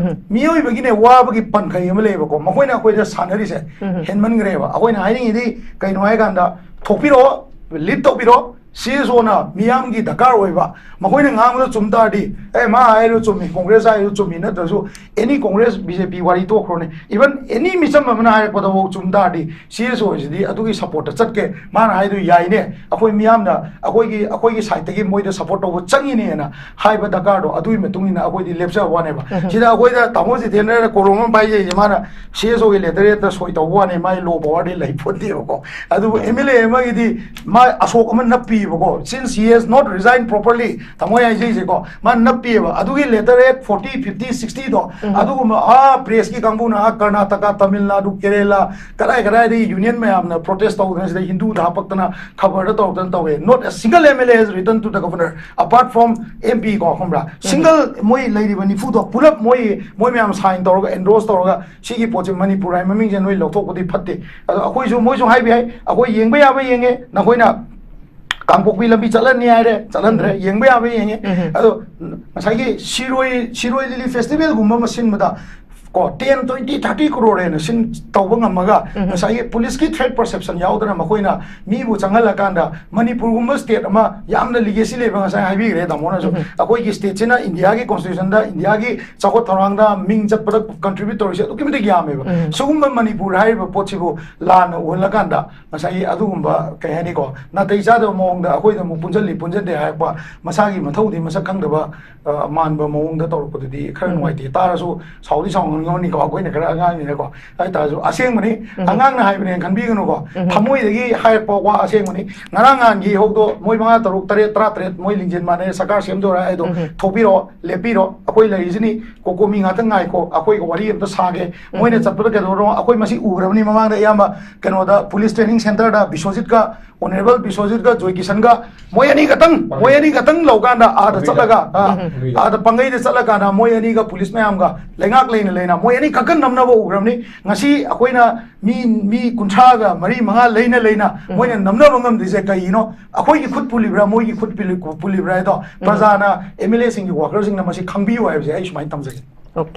ꯃꯤꯑꯣꯏꯕꯒꯤꯅꯦ, ꯋꯥꯕꯒꯤ ꯄꯟꯈꯩ ꯑꯃ ꯂꯩꯌꯦꯕꯀꯣ꯫ ꯃꯈꯣꯏꯅ ꯑꯩꯈꯣꯏꯗ ꯁꯥꯟꯅꯔꯤꯁꯦ ꯍꯦꯟꯃꯟꯈ꯭ꯔꯦꯕ꯫ ꯑꯩꯈꯣꯏꯅ ꯍꯥꯏꯅꯤꯡꯉꯤꯗꯤ ꯀꯩꯅꯣ ꯍꯥꯏ ꯀꯥꯟꯗ, ꯊꯣꯛꯄꯤꯔꯛꯑꯣ, ꯂꯤꯗ ꯇꯧꯕꯤꯔꯣ, ꯁꯤ ꯑꯦꯁ ꯑꯣꯅ ꯃꯤꯌꯥꯝꯒꯤ ꯗꯔꯀꯥꯔ ꯑꯣꯏꯕ, ꯃꯈꯣꯏꯅ ꯉꯥꯡꯕꯗ ꯆꯨꯝ ꯇꯥꯔꯗꯤ, ꯑꯦ, ꯃꯥ ꯍꯥꯏꯔꯤꯗꯣ ꯆꯨꯝꯃꯤ, ꯀꯣꯡꯒ꯭ꯔꯦꯁ ꯍꯥꯏꯔꯤꯗꯣ ꯆꯨꯝꯃꯤ, ꯅꯠꯇ꯭ꯔꯁꯨ ꯑꯦꯅꯤ ꯀꯣꯡꯒ꯭ꯔꯦꯁ, ꯕꯤ ꯖꯦ ꯄꯤ ꯋꯥꯔꯤ ꯇꯣꯛꯈ꯭ꯔꯣꯅꯦ, ꯏꯚꯟ ꯑꯦꯅꯤ ꯃꯤꯆꯝ ꯑꯃꯅ ꯍꯥꯏꯔꯛꯄꯗꯐꯥꯎ ꯆꯨꯝ ꯇꯥꯔꯗꯤ, ꯁꯤ ꯑꯦꯁ ꯑꯣꯁꯤꯗꯤ ꯑꯗꯨꯒꯤ ꯁꯞꯄꯣꯔꯠꯇ ꯆꯠꯀꯦ, ꯃꯥꯅ ꯍꯥꯏꯗꯣ ꯌꯥꯏꯅꯦ, ꯑꯩꯈꯣꯏ ꯃꯤꯌꯥꯝꯅ ꯑꯩꯈꯣꯏꯒꯤ, ꯑꯩꯈꯣꯏꯒꯤ ꯁꯥꯏꯠꯇꯒꯤ ꯃꯣꯏꯗ ꯁꯞꯄꯣꯔꯠ ꯇꯧꯕ ꯆꯪꯉꯤꯅꯦꯅ ꯍꯥꯏꯕ ꯗꯔꯀꯥꯔꯗꯣ, ꯑꯗꯨꯒꯤ ꯃꯇꯨꯡ ꯏꯟꯅ ꯑꯩꯈꯣꯏꯗꯤ ꯂꯦꯞꯆꯕ ꯋꯥꯅꯦꯕ꯫ ꯁꯤꯗ ꯑꯩꯈꯣꯏꯗ ꯇꯥꯃꯣ ꯖꯤꯇꯦꯟꯗ꯭ꯔꯅ ꯀꯣꯔꯣꯝ ꯑꯃ ꯄꯥꯏꯖꯩꯁꯦ, ꯃꯥꯅ ꯁꯤ ꯑꯦꯁ ꯑꯣꯒꯤ ꯂꯦꯇꯔ ꯍꯦꯠꯇ ꯁꯣꯏ ꯇꯧꯕ ꯋꯥꯅꯦ, ꯃꯥꯒꯤ ꯂꯣ ꯄꯋꯥꯔꯗꯤ ꯂꯩ ꯄꯣꯟꯇꯦꯕꯀꯣ꯫ ꯑꯗꯨꯕꯨ ꯑꯦꯝ ꯑꯦꯜ ꯑꯦ ꯑꯃꯒꯤꯗꯤ ꯃꯥ ꯑꯁꯣꯛ ꯑꯃ ꯅꯞꯄꯤꯕꯀꯣ, since he has not resigned properly, ꯇꯥꯃꯣ ꯍꯥꯏꯖꯩꯁꯦꯀꯣ, ꯃꯥ ꯅꯞꯄꯤꯑꯕ꯫ ꯑꯗꯨꯒꯤ ꯂꯦꯇꯔ ꯍꯦꯠ ꯐꯣꯔꯇꯤ, ꯐꯤꯐꯇꯤ, ꯁꯤꯛꯁꯇꯤꯗꯣ, ꯑꯗꯨꯒꯨꯝꯕ ꯑꯥ ꯄ꯭ꯔꯦꯁꯀꯤ ꯀꯥꯡꯕꯨꯅ ꯑꯥ ꯀꯔꯅꯥꯇꯀꯥ, ꯇꯥꯃꯤꯜ ꯅꯥꯗꯨ, ꯀꯦꯔꯦꯂꯥ, ꯀꯗꯥꯏ ꯀꯗꯥꯏꯗꯒꯤ ꯌꯨꯅꯤꯌꯟ ꯃꯌꯥꯝꯅ ꯄ꯭ꯔꯣꯇꯦꯁ ꯇꯧꯗꯅ, ꯁꯤꯗ ꯍꯤꯟꯗꯨꯗ ꯍꯥꯄꯛꯇꯅ ꯈꯕꯔꯗ ꯇꯧꯔꯛꯇꯅ ꯇꯧꯋꯦ꯫ Not a single M L A has written to the governor, apart from M P ꯀꯣ, ꯈꯪꯕ꯭ꯔꯥ? Single ꯃꯣꯏ ꯂꯩꯔꯤꯕ ꯅꯤꯐꯨꯗꯣ ꯄꯨꯂꯞ ꯃꯣꯏ, ꯃꯣꯏ ꯃꯌꯥꯝ ꯁꯥꯏꯟ ꯇꯧꯔꯒ, ꯑꯦꯟꯗꯣꯔꯁ ꯇꯧꯔꯒ, ꯁꯤꯒꯤ ꯄꯣꯠꯁꯦ ꯃꯅꯤꯄꯨꯔ ꯍꯥꯏ ꯃꯃꯤꯡꯁꯦ ꯅꯣꯏ ꯂꯧꯊꯣꯛꯄꯗꯤ ꯐꯠꯇꯦ꯫ ꯑꯗꯣ ꯑꯩꯈꯣꯏꯁꯨ, ꯃꯣꯏꯁꯨ ꯍꯥꯏꯕ ꯌꯥꯏ, ꯑꯩꯈꯣꯏ ꯌꯦꯡꯕ ꯌꯥꯕ ꯌꯦꯡꯉꯦ, ꯅꯈꯣꯏꯅ ꯀꯥꯡꯄꯣꯛꯄꯤ ꯂꯝꯕꯤ ꯆꯠꯍꯟꯅꯤ ꯍꯥꯏꯔꯦ, ꯆꯠꯍꯟꯗ꯭ꯔꯦ, ꯌꯦꯡꯕ ꯌꯥꯕ ꯌꯦꯡꯉꯦ꯫ ꯑꯗꯣ ꯉꯁꯥꯏꯒꯤ ꯁꯤꯔꯣꯏ, ꯁꯤꯔꯣꯏ ꯂꯤꯂꯤ ꯐꯦꯁꯇꯤꯚꯦꯜꯒꯨꯝꯕ ꯑꯃ ꯁꯤꯟꯕꯗ ꯀꯣ, ꯇꯦꯟ, ꯇ꯭ꯋꯦꯟꯇꯤ, ꯊꯥꯔꯇꯤ ꯀ꯭ꯔꯣꯔ ꯍꯦꯟꯅ ꯁꯤꯟ ꯇꯧꯕ ꯉꯝꯃꯒ, ꯉꯁꯥꯏꯒꯤ ꯄꯨꯂꯤꯁꯀꯤ ꯊ꯭ꯔꯦꯠ ꯄꯔꯁꯦꯞꯁꯟ ꯌꯥꯎꯗꯅ ꯃꯈꯣꯏꯅ ꯃꯤꯕꯨ ꯆꯪꯍꯜꯂꯀꯥꯟꯗ, ꯃꯅꯤꯄꯨꯔꯒꯨꯝꯕ ꯁ꯭ꯇꯦꯠ ꯑꯃ ꯌꯥꯝꯅ ꯂꯤꯒꯦꯁꯤ ꯂꯩꯕ, ꯉꯁꯥꯏ ꯍꯥꯏꯕꯤꯈ꯭ꯔꯦ ꯇꯥꯃꯣꯅꯁꯨ, ꯑꯩꯈꯣꯏꯒꯤ ꯁ꯭ꯇꯦꯠꯁꯤꯅ ꯏꯟꯗꯤꯌꯥꯒꯤ ꯀꯣꯟꯁꯇꯤꯇ꯭ꯌꯨꯁꯟꯗ, ꯏꯟꯗꯤꯌꯥꯒꯤ ꯆꯥꯎꯈꯠ ꯊꯧꯔꯥꯡꯗ ꯃꯤꯡ ꯆꯠꯄꯗ ꯀꯟꯇ꯭ꯔꯤꯕ꯭ꯌꯨꯠ ꯇꯧꯔꯤꯁꯦ ꯑꯗꯨꯛꯀꯤ ꯃꯇꯤꯛ ꯌꯥꯝꯃꯦꯕ꯫ ꯁꯤꯒꯨꯝꯕ ꯃꯅꯤꯄꯨꯔ ꯍꯥꯏꯔꯤꯕ ꯄꯣꯠꯁꯤꯕꯨ ꯂꯥꯟꯅ ꯎꯍꯜꯂꯀꯥꯟꯗ, ꯉꯁꯥꯏꯒꯤ ꯑꯗꯨꯒꯨꯝꯕ, ꯀꯩ ꯍꯥꯏꯅꯤꯀꯣ, ꯅꯥꯇꯩ ꯆꯥꯗꯕ ꯃꯑꯣꯡꯗ ꯑꯩꯈꯣꯏꯗ ꯑꯃꯨꯛ ꯄꯨꯟꯁꯤꯜꯂꯤ ꯄꯨꯟꯁꯤꯟꯗꯦ ꯍꯥꯏꯔꯛꯄ, ꯃꯁꯥꯒꯤ ꯃꯊꯧꯗꯤ ꯃꯁꯛ ꯈꯪꯗꯕ, ꯑ, ꯃꯥꯟꯕ ꯃꯑꯣꯡꯗ ꯇꯧꯔꯛꯄꯗꯨꯗꯤ ꯈꯔ ꯅꯨꯡꯉꯥꯏꯇꯦ꯫ ꯇꯥꯔꯁꯨ ꯁꯥꯎꯗꯤ ꯁꯥꯎꯅꯤꯡꯉꯝꯅꯤꯀꯣ, ꯑꯩꯈꯣꯏꯅ ꯈꯔ ꯑꯉꯥꯡꯅꯤꯅꯀꯣ꯫ ꯍꯥꯏ ꯇꯥꯔꯁꯨ ꯑꯁꯦꯡꯕꯅꯤ, ꯑꯉꯥꯡꯅ ꯍꯥꯏꯕꯅꯦꯅ ꯈꯟꯕꯤꯒꯅꯨꯀꯣ, ꯊꯃꯣꯏꯗꯒꯤ ꯍꯥꯏꯔꯛꯄ ꯋꯥ ꯑꯁꯦꯡꯕꯅꯤ꯫ ꯉꯔꯥꯡ ꯅꯍꯥꯟꯒꯤ ꯍꯧꯗꯣ ꯃꯣꯏ ꯃꯉꯥ, ꯇꯔꯨꯛ, ꯇꯔꯦꯠ, ꯇꯔꯥꯇꯔꯦꯠ ꯃꯣꯏ ꯂꯤꯡꯖꯦꯜ ꯃꯥꯟꯅꯔꯦ, ꯁꯔꯀꯥꯔ ꯁꯦꯝꯗꯣꯔꯦ ꯍꯥꯏꯗꯣ, ꯊꯣꯛꯄꯤꯔꯛꯑꯣ, ꯂꯦꯞꯄꯤꯔꯣ, ꯑꯩꯈꯣꯏ ꯂꯩꯔꯤꯁꯤꯅꯤ꯫ ꯀꯣꯀꯣꯃꯤ ꯉꯥꯛꯇ ꯉꯥꯏꯈꯣ, ꯑꯩꯈꯣꯏꯒ ꯋꯥꯔꯤ ꯑꯝꯇ ꯁꯥꯒꯦ꯫ ꯃꯣꯏꯅ ꯆꯠꯄꯗ ꯀꯩꯗꯧꯔꯣ? ꯑꯩꯈꯣꯏ ꯃꯁꯤ ꯎꯈ꯭ꯔꯕꯅꯤ ꯃꯃꯥꯡꯗ ꯑꯌꯥꯝꯕ ꯀꯩꯅꯣꯗ, ꯄꯨꯂꯤꯁ ꯇ꯭ꯔꯦꯅꯤꯡ ꯁꯦꯟꯇꯔꯗ ꯕꯤꯁ꯭ꯋꯖꯤꯠꯀ, ꯑꯣꯅꯔꯦꯕꯜ ꯕꯤꯁ꯭ꯋꯖꯤꯠꯀ ꯖꯣꯏ ꯀꯤꯁꯟꯒ ꯃꯣꯏ ꯑꯅꯤ ꯈꯛꯇꯪ, ꯃꯣꯏ ꯑꯅꯤ ꯈꯛꯇꯪ ꯂꯧꯀꯥꯟꯗ ꯑꯥꯗ ꯆꯠꯂꯒ, ꯑ, ꯑꯥꯗ ꯄꯥꯡꯒꯩꯗ ꯆꯠꯂꯀꯥꯟꯗ ꯃꯣꯏ ꯑꯅꯤꯒ ꯄꯨꯂꯤꯁ ꯃꯌꯥꯝꯒ ꯂꯩꯉꯥꯛ ꯂꯩꯅ ꯂꯩꯅ ꯃꯣꯏ ꯑꯅꯤ ꯈꯛꯀ ꯅꯝꯅꯕ ꯎꯈ꯭ꯔꯕꯅꯤ꯫ ꯉꯁꯤ ꯑꯩꯈꯣꯏꯅ ꯃꯤ, ꯃꯤ ꯀꯨꯟꯊ꯭ꯔꯥꯒ ꯃꯔꯤ ꯃꯉꯥ ꯂꯩꯅ ꯂꯩꯅ ꯃꯣꯏꯅ ꯅꯝꯅꯕ ꯉꯝꯗ꯭ꯔꯤꯁꯦ ꯀꯩꯒꯤꯅꯣ? ꯑꯩꯈꯣꯏꯒꯤ ꯈꯨꯠ ꯄꯨꯜꯂꯤꯕ꯭ꯔꯥ, ꯃꯣꯏꯒꯤ ꯈꯨꯠ ꯄꯨꯜꯂꯤ-, ꯄꯨꯜꯂꯤꯕ꯭ꯔꯥ ꯍꯥꯏꯗꯣ ꯄ꯭ꯔꯖꯥꯅ, ꯑꯦꯝ ꯑꯦꯜ ꯑꯦꯁꯤꯡꯒꯤ ꯋꯥꯀꯔꯁꯤꯡꯅ ꯃꯁꯤ ꯈꯪꯕꯤꯌꯨ ꯍꯥꯏꯕꯁꯦ ꯑꯩ ꯁꯨꯃꯥꯏꯅ ꯊꯝꯖꯒꯦ꯫ ꯑꯣꯀꯦ꯫